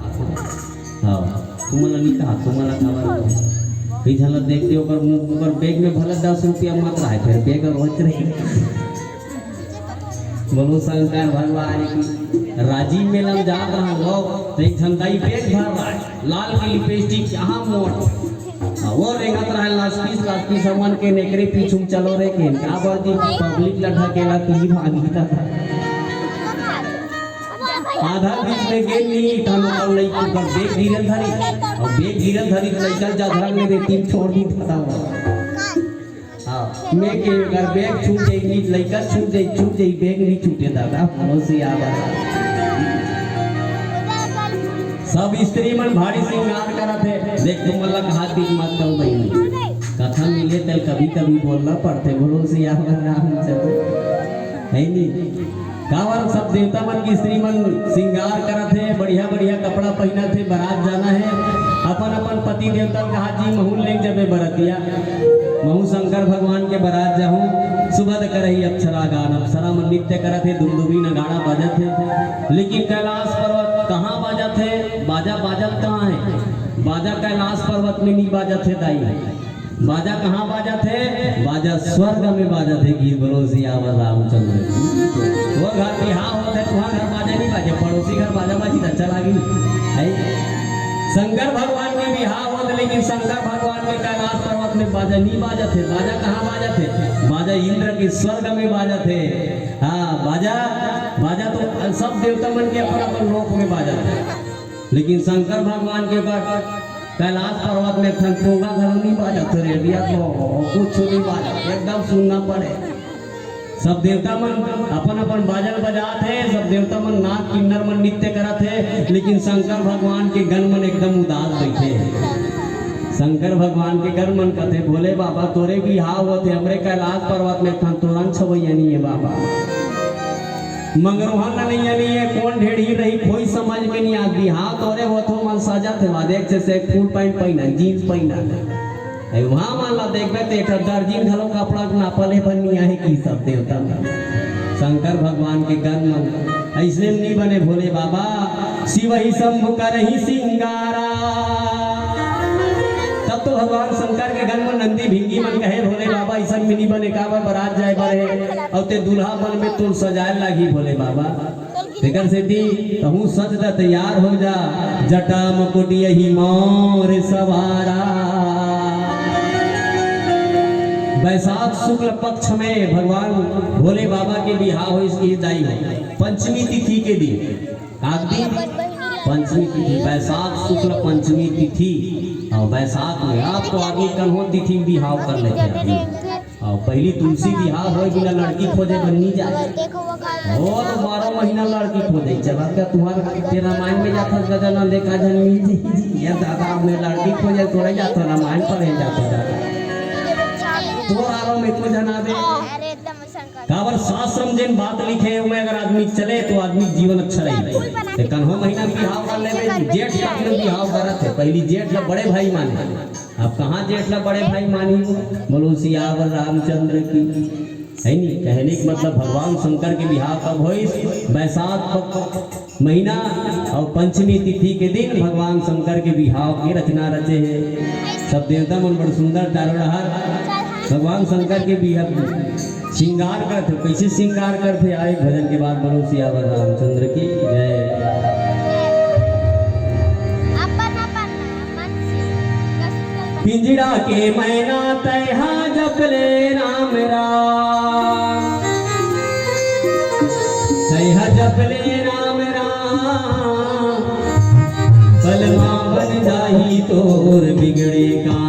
हाँ, तुमन ला नहीं कहा, तुमन ला काबर कहा? कई झन ला देखते, ओकर मुंह, ओकर बैग में भले दस रुपया मत रहे, फेर बैग रोच रही। बोलो शंकर भगवान की। राजीव मेला में जात रहा लोग, तो एक झन दाई बैग धर रहा है, लाल की लिपस्टिक, यहाँ मोर। हाँ, वो रेंगत रहा है, लास्पिस, लास्पिस, हमन के नेकरे पीछू में चलो रे के। काबर जी, पब्लिक ला ढकेला ती भागी था। आधा बीच में गेन नहीं, तहन ओकर लइका ओकर बैग गिरल धरी, और बैग गिरल धरी, लइका जा धर ले रे, तीन छोड़ दी, खत्म हो। हाँ, मैं के अगर बैग छूट जाई, लइका छूट जाई, छूट जाई, बैग नहीं छूटे दादा, मनो से याद आ। सब स्त्री मन भारी श्रृंगार करत हे, देख तुमन ला कहा ती मत कहो बहिनी, कथा मिले तल कभी कभी बोलना पड़थे, बोलो सिया रामचंद्र, है नी? काबर सब देवता मन की स्त्री मन श्रृंगार करत हे, बढ़िया बढ़िया कपड़ा पहिनत हे, बारात जाना हे, अपन अपन पति देवता ल कहा जी महू ल लेके जबे बरतिया, महू शंकर भगवान के बारात जाहूं। सुबद करही अप्सरा गान, अप्सरा मन नृत्य करत हे, दुमदुमी नगाड़ा बाजत हे, लेकिन कैलाश पर्वत कहाँ बाजत हे? बाजा बाजत कहाँ हे? बाजा कैलाश पर्वत में नहीं बाजत हे दाई। बाजा कहाँ बाजत हे? बाजा स्वर्ग में बाजत हे। गीत बोलो सियावर रामचंद्र की। वो घर बिहाव होत हे, तुहां घर बाजा नहीं बाजे, पड़ोसी घर बाजा बाजी त अच्छा लागी। है? शंकर भगवान के बिहाव होत, लेकिन शंकर भगवान के कैलाश पर्वत में बाजा नहीं बाजत हे। बाजा कहाँ बाजत हे? बाजा इंद्र के स्वर्ग में बाजत हे। हाँ, बाजा, बाजा तो सब देवता मन के अपन अपन लोक में बाजत हे। लेकिन शंकर भगवान के ऊपर कैलाश पर्वत में ठन पोंगा घलो नहीं बाजत रे भैया, तो कुछ नहीं बाजत, एकदम सुनना पड़े। सब देवता मन अपन अपन बाजल बजात हे, सब देवता मन नाद किन्नर मन नृत्य करत हे, लेकिन शंकर भगवान के गण मन एकदम उदास बैठे हे। शंकर भगवान के गण मन कथे, "भोले बाबा, तोरे बिहाव होत हे, हमरे कैलाश पर्वत में ठन तोरन छवैया नहीं हे बाबा।" मंगरूहन ल नइया नइया कोन ढेड़ही रही, कोई समझ में नहीं आती। हाँ, तोरे होत हो मन सजत हे, देख से, से फुल पैंट पहिना, जींस पहिना। ए, वहाँ मन ला देखबे ते एक ठा दर्जिन घलो कपड़ा नापल हे, बनिया हे की सब देवता मन। शंकर भगवान के गण मन अइसने नहीं बने भोले बाबा, शिव ही शंभु करही सिंगारा। तब तो भगवान शंकर के गण मन नंदी भिंगी मन कहे, "भोले बाबा, अइसन में नहीं बने, काबर बारात जाए बर हे।" अउ ते दूल्हा बन में तोर सजाए लागी भोले बाबा। तेकर सेती तहूँ सज द तैयार हो जा, जटा मुकुट यही मोर सवारा। बैसाख शुक्ल पक्ष में भगवान भोले बाबा के बिहाव होइस की दाई हो, पंचमी तिथि के दिन, काक दिन, पंचमी तिथि, बैसाख शुक्ल पंचमी तिथि। और बैसाख में अब तो आदमी कन्हो तिथि में बिहाव कर लेथे आदमी। अउ पहिली तुलसी बिहाव होय बिना लड़की खोजे बर नी जाय। वो तो बारह महीना लड़की खोजे, चला क्या तुम्हार, ते रामायण में जाथस गजानन, देखा झन मिल जाही। ये दादा, मैं लड़की खोजे थोड़े जाथों, रामायण पढ़े जाथों दादा। तोर आरो में को जना दे। काबर शास्त्र में जेन बात लिखे हे, ओमे अगर आदमी चले तो आदमी जीवन अच्छा रही। ते कन्हो महीना बिहाव कर लेबे, जेठ तक में बिहाव करत हे। पहिली जेठ ला बड़े भाई माने, अब कहाँ जेठ ला बड़े भाई मानी? बोलो सियावर रामचंद्र की। है नी? कहने के मतलब भगवान शंकर के बिहाव कब होइस? बैसाख प-, महीना और पंचमी तिथि के दिन भगवान शंकर के बिहाव के रचना रचे हे। सब देवता मन बड़ सुंदर चारों डहर भगवान शंकर के बिहाव श्रृंगार करथे। कैसे श्रृंगार करथे? आए भजन के बाद बोलो सियावर रामचंद्र की जय। अपन अपन मन से पिंजड़ा के मैना तैहा जपले राम राम, तैहा जपले राम राम। पलवा बन जाही तोर बिगड़े काम।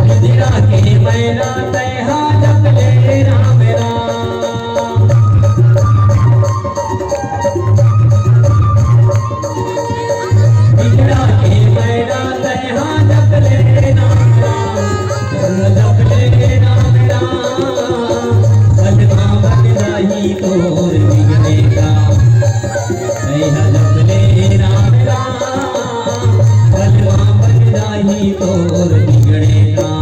बिगड़ा के मैना तैहा जप ले राम राम। बिगड़ा के मैना तैहा जप ले राम राम। जप ले राम राम। पलवा बन जाही तोर बिगड़े काम। तैहा जप ले राम राम। पलवा बन जाही तोर बिगड़े काम।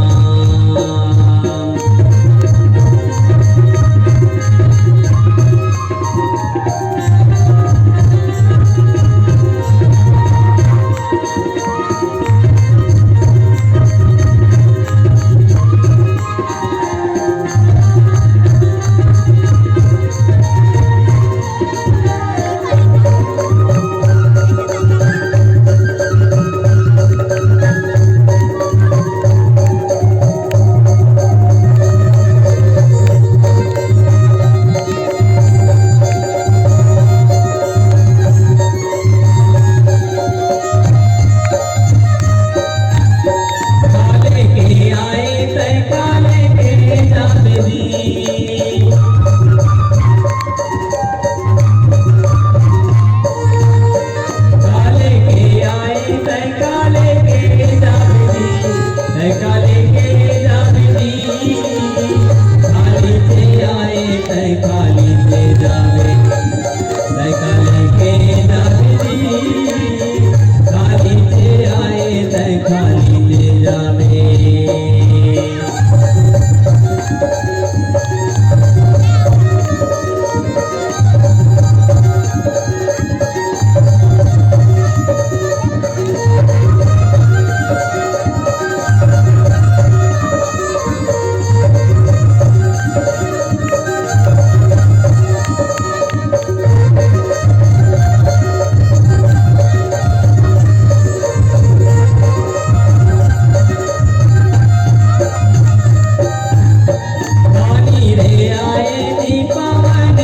काले के आए तै काले के जाबे जी। काले के आए तै काले के जाबे जी। तै काले के जाबे जी। काली से आए तै काली से जाबे। तै काली के जाबे जी, काली से आए, तै काली से जाबे। पानी रे आए जी पावन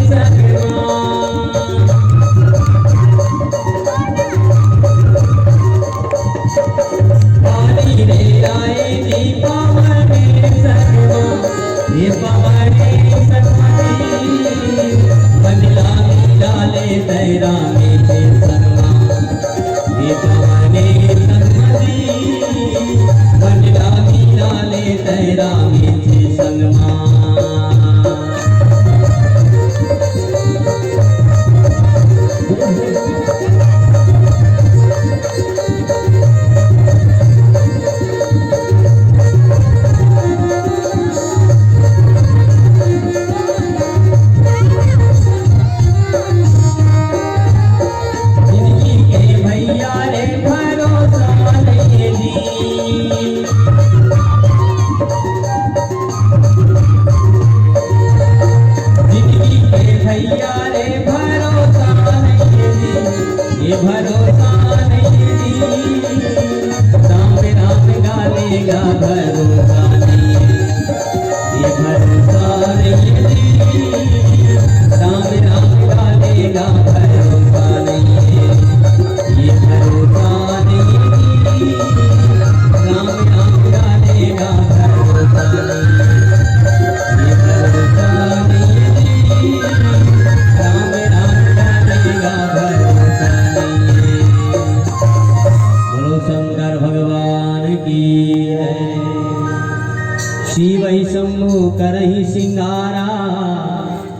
सगमा। पानी रे आए जी पावन सगमा। ये पावन सगमा जी। मंडला में डाले तैरा में से सगमा। ये पावन सगमा जी। मंडला में डाले तैरा में से सगमा। जिंदगी के भैया रे भरोसा नहीं जी। जिंदगी के भैया रे भरोसा नहीं जी, ये भरोसा नहीं जी। राम राम गालेगा भरोसा नहीं। ये भरोसा नहीं जी, राम राम गालेगा भरोसा नहीं है। ये भरोसा नहीं जी, राम राम गालेगा भरोसा नहीं है। ये भरोसा नहीं जी, राम राम गालेगा भरोसा नहीं है। बोलो शंकर भगवान की है। शिव ही शंभु करही सिंगारा।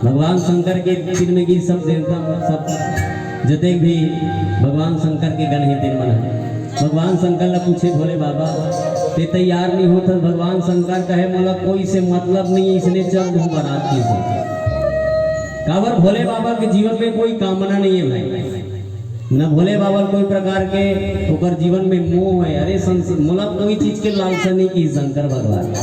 भगवान शंकर के दिन में गीत सब देवता सब जतेक भी भगवान शंकर के गण हे तेन मन ह भगवान शंकर ला पूछे, भोले बाबा, ते तैयार नहीं होत हस? भगवान शंकर कहे, मोला कोई से मतलब नहीं है, इसने चल दूं बारात की। काबर भोले बाबा के जीवन में कोई कामना नहीं है भाई। न भोले बाबा ल कोई प्रकार के ओकर जीवन में मोह है। अरे संस-, मोला कोई चीज के लालसा नहीं की शंकर भगवान।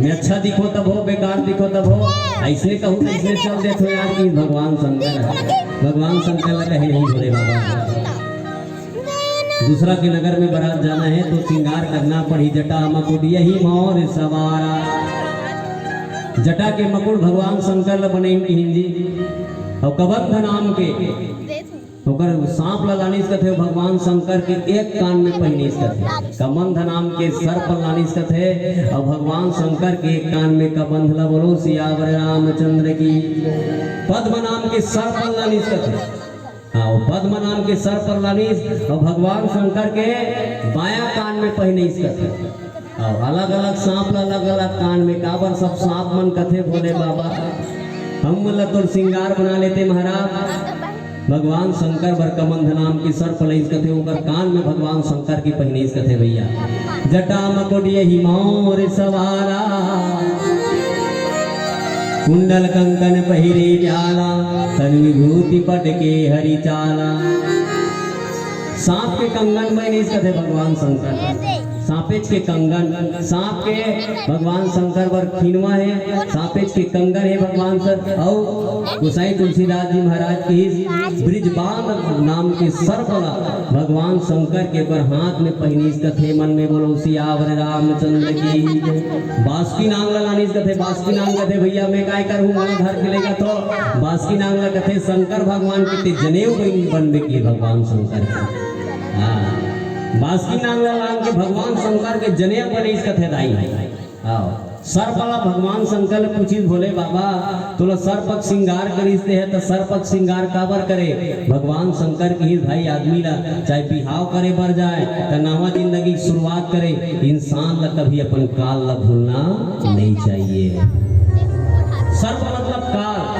मैं अच्छा दिखो तब हो, बेकार दिखो तब हो, ऐसने कहूँ तो ऐसने चल देत हो यार कि भगवान शंकर है। भगवान शंकर ला कहे नहीं भोले बाबा। दूसरा के नगर में बारात जाना है तो श्रृंगार करना पड़ी। जटा मकुट यही मोर सवारा, जटा के मकुट भगवान शंकर ला बनइन किहिन जी। अउ कबंध नाम के ओकर सांप ला लानिस कथे, भगवान शंकर के एक कान में पहिनिस कथे। कबंध नाम के सर्प लानिस कथे, अउ भगवान शंकर के एक कान में कबंध ला। बोलो सियावर रामचंद्र की। पद्म नाम के सर्प लानिस कथे। हाँ, वो पद्म नाम के सर्प लानिस, अउ भगवान शंकर के बायां कान में पहिनिस कथे। अउ अलग-अलग सांप ला अलग-अलग कान में, काबर सब सांप मन कथे भोले बाबा, हम मन ला तोर श्रृंगार बना लेते महाराज। भगवान शंकर बर कबंध नाम के सर्प लानिस कथे, ओकर कान में भगवान शंकर के पहिनिस कथे भैया। जटा मकुट यही मोर सवारा, कुंडल कंकन पहिरे जाला, तन विभूति पट के हरि चाला। सांप के कंगन पहिनिस कथे भगवान शंकर। सांपेच के कंगन, सांप के भगवान शंकर बर खिनवा हे, सांपेच के कंगन हे भगवान शंकर। अउ गोसाई तुलसीदास जी महाराज के ही ब्रिजबान नाम के सर्प ला भगवान शंकर के ओकर हाथ में पहिनिस कथे। मन में बोलो सियावर रामचंद्र की। बासुकी नांग ला लानिस कथे, बासुकी नांग कथे, "भैया मैं काय करूँ, मोला धर के लेगा तो।" बासुकी नांग ला कथे, "शंकर भगवान के ते जनेऊ बन-, बनबे की भगवान शंकर के।" हाँ, बासुकी नांग ला लान के भगवान शंकर के जनेऊ बनिस कथे दाई। हाँ, सर्प ला भगवान शंकर ले पूछिस, "भोले बाबा, तोला सर्प के श्रृंगार करिस ते हे, त सर्प के श्रृंगार काबर करे?" भगवान शंकर किहिस, "भाई, आदमी ला चाहे बिहाव करे बर जाए, त नवा जिंदगी के शुरुआत करे, इंसान ला कभी अपन काल ला भूलना नहीं चाहिए।" सर्प मतलब काल।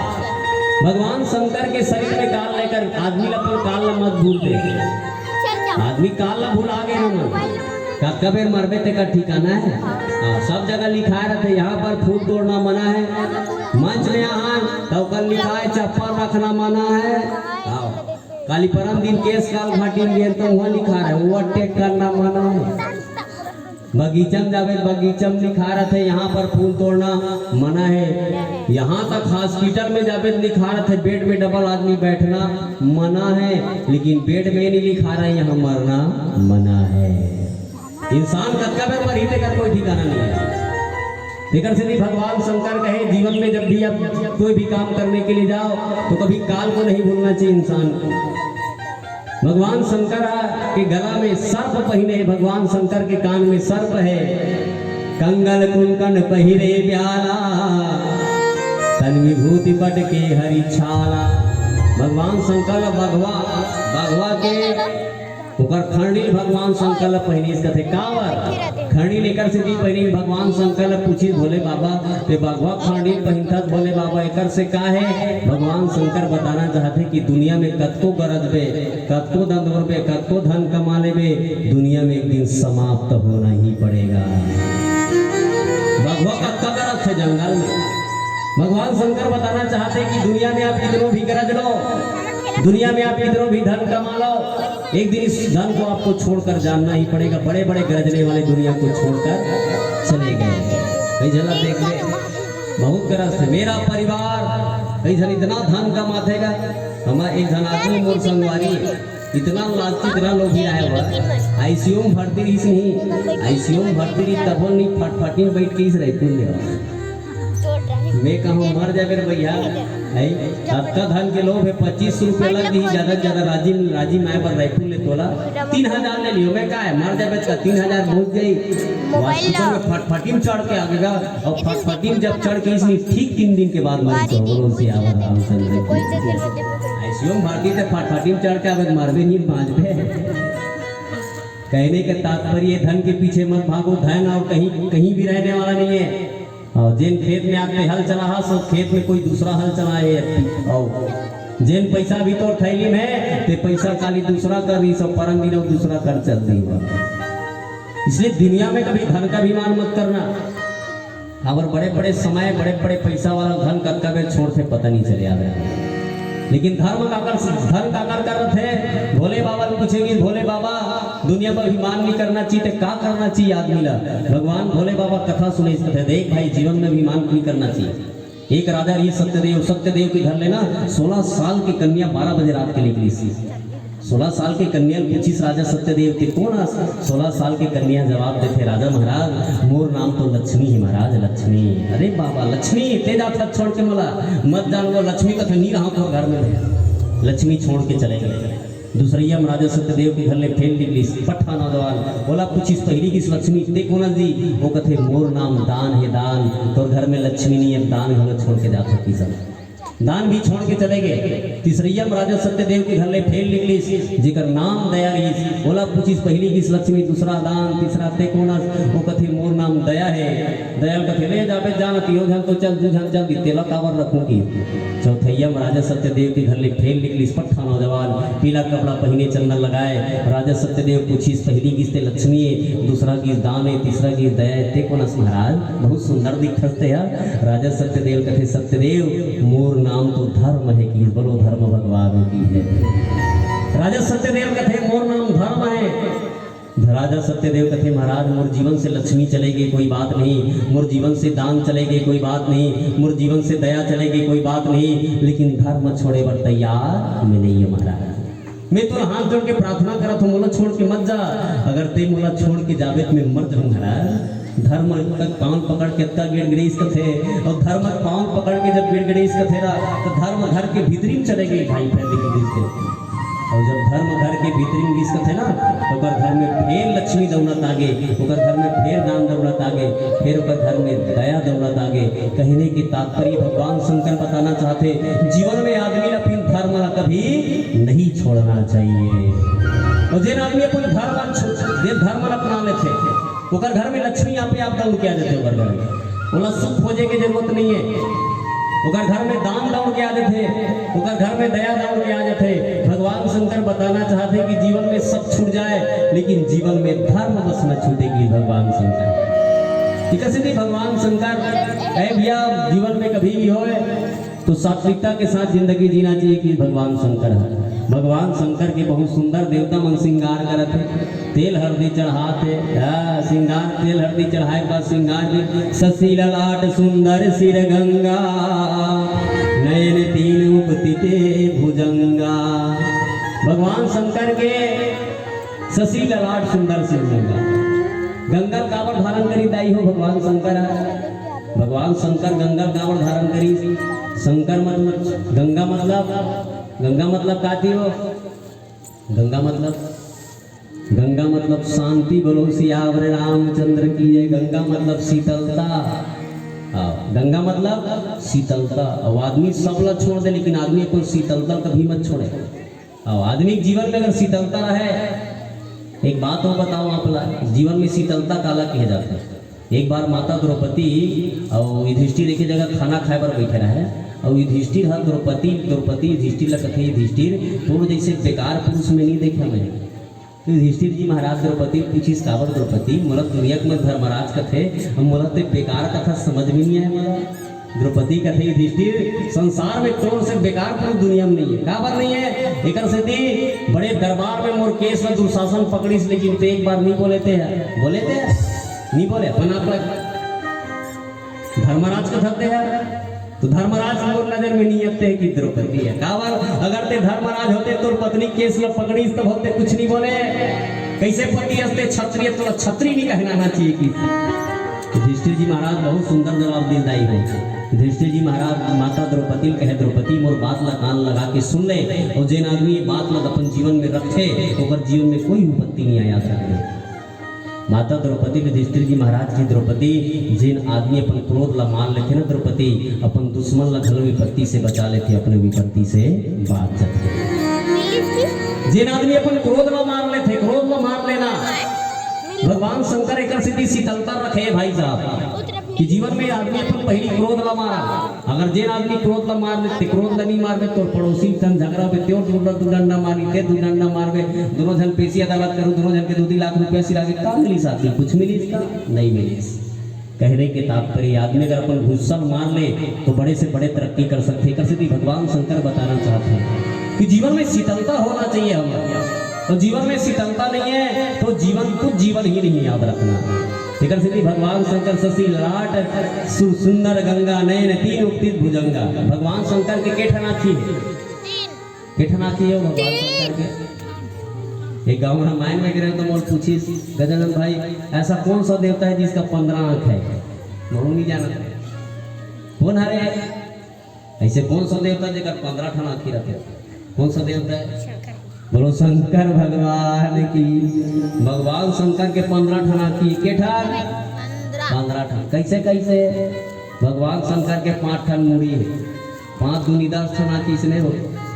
भगवान शंकर के शरीर में काल लेकर आदमी ला अपन काल ला मत भूल दे। आदमी काल ला भुला गे हमन। कतका बेर मरबे तेकर ठिकाना है। हाँ, सब जगह लिखाए रहथे, यहाँ पर फूल तोड़ना मना है। मंच में आए त ओकर लिखाए चप्पल रखना मना है। हाँ, काली परम दिन केस काल घाटी में गेन त उहाँ लिखा रहे, overtake करना मना है। बगीचा में जाबे, बगीचा में लिखा रहथे, यहाँ पर फूल तोड़ना मना है। यहाँ तक hospital में जाबे, लिखा रहथे, bed में double आदमी बैठना मना है, लेकिन bed में नहीं लिखा रहे, यहाँ मरना मना है। इंसान कतका बेर मरही, तेकर कोई ठिकाना नहीं है। तेकर से भी भगवान शंकर कहे, जीवन में जब भी आप कोई भी काम करने के लिए जाओ, तो कभी काल को नहीं भूलना चाहिए इंसान को। भगवान शंकर के गला में सर्प पहिने हे, भगवान शंकर के कान में सर्प है। कंगन कुंकन पहिरे ब्याला, तन विभूति पट के हरि छाला। भगवान शंकर ला बघवा, बघवा के ओकर खंडी भगवान शंकर ला पहिनिस कथे। काबर? खंडी एकर से भी पहिनिस, भगवान शंकर ला पूछिस, "भोले बाबा, ते बघवा खंडी पहिनथस भोले बाबा, एकर से का है?" भगवान शंकर बताना चाहथे कि दुनिया में कतको गरजबे, कतको दंदोरबे, कतको धन कमा लेबे, दुनिया में एक दिन समाप्त होना ही पड़ेगा। बघवा कतका गरजथे जंगल में। भगवान शंकर बताना चाहथे कि दुनिया में आप कितनो भी गरज लो, दुनिया में आप कितनो भी धन कमा लो, एक दिन इस धन को आपको छोड़कर जाना ही पड़ेगा। बड़े बड़े गरजने वाले दुनिया को छोड़कर चले गए। कई झन ला देख ले, बहुत गरजथे, मेरा परिवार, कई झन इतना धन कमाथे गा। हमार एक झन आदमी मोर संगवारी, इतना लालची, इतना लोभी आय बा। आईसीयू में भर्ती रहिस नहीं, आईसीयू में भर्ती रहिस तभो नहीं, फटफटी में बैठ के इस रायपुर ले आवा। मैं कहूँ, "मर जाबे रे भैया, है, अतका धन के लोभ है, पच्चीस सौ रुपया लग जाही, ज्यादा से ज्यादा राजी, राजी में आय बर रायपुर ले तोला तीन हजार ले लियो।" मैं का है, मर जाबे त तीन हजार बहुत जाही। Hospital में फटफटी में चढ़ के आगे गा, अउ फटफटी में जब चढ़ के इसने ठीक तीन दिन के बाद मरिस। बोलो सियावर रामचंद्र की। आईसीयू में भर्ती त फटफटी में चढ़ के आबे, मरबे नहीं, बाँचबे। कहने का तात्पर्य, धन के पीछे मत भागो, धन और कहीं, कहीं भी रहने वाला नहीं है। अउ जेन खेत में आज ते हल चलाहस, वो खेत में कोई दूसरा हल चलाए। अउ जेन पैसा भी तोर थैली में हे, ते पैसा काली दूसरा कर रहिस, सब परन दिन अउ दूसरा कर चल दी। इसलिए दुनिया में कभी धन का अभिमान मत करना। काबर बड़े-बड़े समय, बड़े-बड़े पैसा वाला धन कतका बेर छोड़थे, पता नहीं चले आवे। लेकिन धर्म काकर, धर्म काकर कर रथे? भोले बाबा ल पूछे कि भोले बाबा, दुनिया में अभिमान नहीं करना चाहिए, तो का करना चाहिए आदमी ला? भगवान भोले बाबा कथा सुने, कथे, "देख भाई, जीवन में अभिमान नहीं करना चाहिए।" एक राजा रहिस सत्यदेव, सत्यदेव के घर ले ना सोलह साल के कन्या बारह बजे रात के निकलिस। सोलह साल के कन्या ल पूछिस राजा सत्यदेव, "ते कोन अस?" सोलह साल के कन्या जवाब देथे, "राजा महाराज, मोर नाम तो लक्ष्मी हे महाराज, लक्ष्मी।" "अरे बाबा, लक्ष्मी, ते जाथस छोड़ के मोला?" "मत जान वो लक्ष्मी कथे, नी रहा तोर घर में।" लक्ष्मी छोड़ के चले गए। दूसरइया में राजा सत्यदेव के घर ले फेर निकलिस, पट्ठा नौजवान, ओला पूछिस पहिली किस, "लक्ष्मी, ते कोन अस जी?" वो कथे, "मोर नाम दान हे दान, तोर घर में लक्ष्मी नहीं है, दान घलो छोड़ के जाथस किसन।" दान भी छोड़ के चले गए। तीसरइया में राजा सत्यदेव के घर ले फेर निकलिस, जेकर नाम दया रहिस, ओला पूछिस पहिली किस, "लक्ष्मी, दूसरा दान, तीसरा ते कोन अस?" वो कथे, "मोर नाम दया हे।" दया ल कथे, "ले जाबे, जान, तीनों झन तो चल, दू झन चल दी, तेला काबर रखूं की?" चौथइया में राजा सत्यदेव के घर ले फेर निकलिस, पट्ठा नौजवान, पीला कपड़ा पहिने, चंदन लगाए। राजा सत्यदेव पूछिस, पहिली किस ते लक्ष्मी हे, दूसरा किस दान हे, तीसरा किस दया हे, ते कोन अस महाराज? बहुत सुंदर दिखथस ते हा। राजा सत्यदेव कथे, "सत्यदेव, मोर नाम तो धर्म हे" किस। बोलो धर्म भगवान की जय। राजा सत्यदेव कथे, "मोर नाम धर्म हे।" राजा सत्यदेव कथे, "महाराज, मोर जीवन से लक्ष्मी चले गई, कोई बात नहीं, मोर जीवन से दान चले गए, कोई बात नहीं, मोर जीवन से दया चले गई, कोई बात नहीं, लेकिन धर्म छोड़े बर तैयार मैं नहीं हूँ महाराज। मैं तोला हाथ जोड़ के प्रार्थना करत हूँ, मोला छोड़ के मत जा। अगर ते मोला छोड़ के जाबे तो मैं मर जाऊँ महाराज।" धर्म तक पाँव पकड़ के अतका गिड़गिड़ाइस कथे, और धर्म पाँव पकड़ के जब गिड़गिड़ाइस कथे ना, तो धर्म घर के भीतरी में चले गए भाई, फेर गिड़गिड़ाइस कथे। और जब धर्म घर के भीतरी में गिस कथे ना, तो ओकर घर में फेर लक्ष्मी दौड़त आगे, ओकर घर में फेर दान दौड़त आगे, फेर ओकर घर में दया दौड़त आगे। कहने के तात्पर्य भगवान शंकर बताना चाहथे, जीवन में आदमी ला अपन धर्म ला कभी नहीं छोड़ना चाहिए। और जेन आदमी अपन धर्म ला छो-, जे धर्म ला अपना लेथे, ओकर घर में लक्ष्मी आपे आप दौड़ के आ जाथे ओकर घर में। ओला सुख खोजे के जरूरत नहीं है। ओकर घर में दान दौड़ के आ जाथे, ओकर घर में दया दौड़ के आ जाथे। भगवान शंकर बताना चाहथे कि जीवन में सब छूट जाए, लेकिन जीवन में धर्म बस न छूटे, किस भगवान शंकर। इकसीदी भगवान शंकर, ए भैया, जीवन में कभी भी होए तो सात्विकता के साथ जिंदगी जीना चाहिए, किस भगवान शंकर ह। भगवान शंकर के बहुत सुंदर देवता मन श्रृंगार करत हे, तेल हरदी चढ़ात हे। हाँ, श्रृंगार, तेल हरदी चढ़ाए के बाद श्रृंगार भी, "शशि ललाट सुंदर सिर गंगा, नयन तीन उपतिते भुजंगा।" भगवान शंकर के शशि ललाट सुंदर सिर गंगा। गंगा काबर धारण करी दाई हो भगवान शंकर ह? भगवान शंकर गंगा काबर धारण करी? शंकर मतलब, गंगा मतलब, गंगा मतलब का थी हो? गंगा मतलब, गंगा मतलब शांति। बोलो सियावर रामचंद्र की जय। गंगा मतलब शीतलता। हाँ, गंगा मतलब शीतलता। अब आदमी सब ला छोड़ दे, लेकिन आदमी अपन शीतलता कभी मत छोड़े। अब आदमी के जीवन में अगर शीतलता रहे, एक बात और बताओ आप ला, जीवन में शीतलता काला कहे जाथे? एक बार माता द्रौपदी और युधिष्ठिर एक ही जगह खाना खाए बर बैठे रहे, और युधिष्ठिर हा द्रौपदी, द्रौपदी युधिष्ठिर ला कथे, "युधिष्ठिर, तोर जैसे बेकार पुरुष में नहीं देखा मैं।" तो युधिष्ठिर जी महाराज द्रौपदी ल पूछिस, "काबर द्रौपदी, मोला दुनिया के मन धर्मराज कथे, अब मोला ते बेकार कथा समझ में नहीं आए मोला।" द्रौपदी कथे, "युधिष्ठिर, संसार में तोर से बेकार कोनो दुनिया में नहीं है।" काबर नहीं है? एकर सेती बड़े दरबार में मोर केस ला दुशासन पकड़िस, लेकिन ते एक बार नहीं बोले ते है। बोले ते है? नहीं बोले। अपन आप ला धर्मराज कथस ते है। तो धर्मराज मोर नजर में नहीं आते कि द्रौपदी है। काबर? अगर ते धर्मराज होते, तोर पत्नी केस ला पकड़िस, तब होते कुछ नहीं बोले। कैसे पति हस ते, क्षत्रिय, तोला छत्री नहीं कहना चाहिए कि। युधिष्ठिर जी महाराज बहुत सुंदर जवाब दिस दाई हो। युधिष्ठिर जी महाराज माता द्रौपदी ल कहे, "द्रौपदी, मोर बात ला कान लगा के सुन ले, और जेन आदमी ये बात ला अपन जीवन में रखथे, ओकर जीवन में कोई विपत्ति नहीं आए, याद रखना।" माता द्रौपदी ल युधिष्ठिर जी महाराज की, "द्रौपदी, जेन आदमी अपन क्रोध ला मार लेथे ना द्रौपदी, अपन दुश्मन ला घलो विपत्ति से बचा लेथे, अपने विपत्ति से बाच जाथे।" जेन आदमी अपन क्रोध ला मार लेथे, क्रोध ला मार लेना, भगवान शंकर एकर सेती शीतलता रखे भाई साहब, कि जीवन में आदमी अपन पहिली क्रोध ला मारा। अगर जेन आदमी क्रोध ला मार लेथे, क्रोध ला नहीं मारबे, तोर पड़ोसी संग झगड़ा होबे, तें दू, दू डंडा मारी, तें दू डंडा मारबे, दोनों झन पेशी अदालत करू, दोनों झन के दू, दू लाख रुपया सिरागे, का मिलिस आदमी? कुछ मिलिस का? नहीं मिलिस। कहने के तात्पर्य, आदमी अगर अपन घुस्सा मार ले, तो बड़े से बड़े तरक्की कर सकथे। एकर सेती भगवान शंकर बताना चाहत हे कि जीवन में शीतलता होना चाहिए हमारे, और जीवन में शीतलता नहीं है, तो जीवन, कुछ जीवन ही नहीं, याद रखना। एकर सेती भगवान शंकर शशि ललाट सु-, सुंदर गंगा नयन तीन उक्तित भुजंगा। भगवान शंकर के के ठन आँखी हे? के ठन आँखी हे भगवान शंकर के? एक गाँव रामायण में गिरे तो मोर पूछिस, "गजानन भाई, ऐसा कौन सा देवता है जिसका पन्द्रह आँख है?" मोर नहीं जाना। कौन हरे? ऐसे कौन सा देवता जेकर पन्द्रह ठन आँखी रथे? कौन सा देवता है? बोलो शंकर भगवान की। भगवान शंकर के पन्द्रह ठन आँखी, के ठन? पन्द्रह ठन। कैसे, कैसे? भगवान शंकर के पाँच ठन मुड़ी है, पाँच दूनी दस ठन आँखी इसने हो।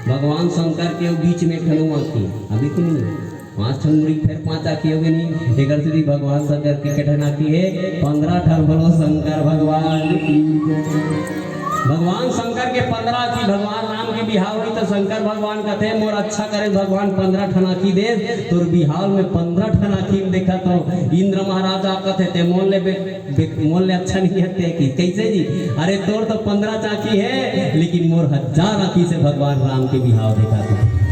भगवान शंकर के वो बीच में एक ठन आँखी, अभी की नहीं है? पाँच ठन मुड़ी, फिर पाँच आँखी हो गई नहीं। एकर सेती भगवान शंकर के के ठन आँखी है? पन्द्रह ठन। बोलो शंकर भगवान की जय। भगवान शंकर के पन्द्रह आँखी। भगवान राम के बिहाव होई तो शंकर भगवान कथे, "मोर अच्छा करे भगवान पन्द्रह ठन आँखी दे, तोर बिहाव में पन्द्रह ठन आँखी में देखा तो।" इंद्र महाराजा कथे, "ते मोर ले बे-, बे-, मोर ले अच्छा नहीं है ते की।" कैसे जी? "अरे तोर तो पन्द्रह आँखी है, लेकिन मोर हजार आँखी से भगवान राम के बिहाव देखा तो।"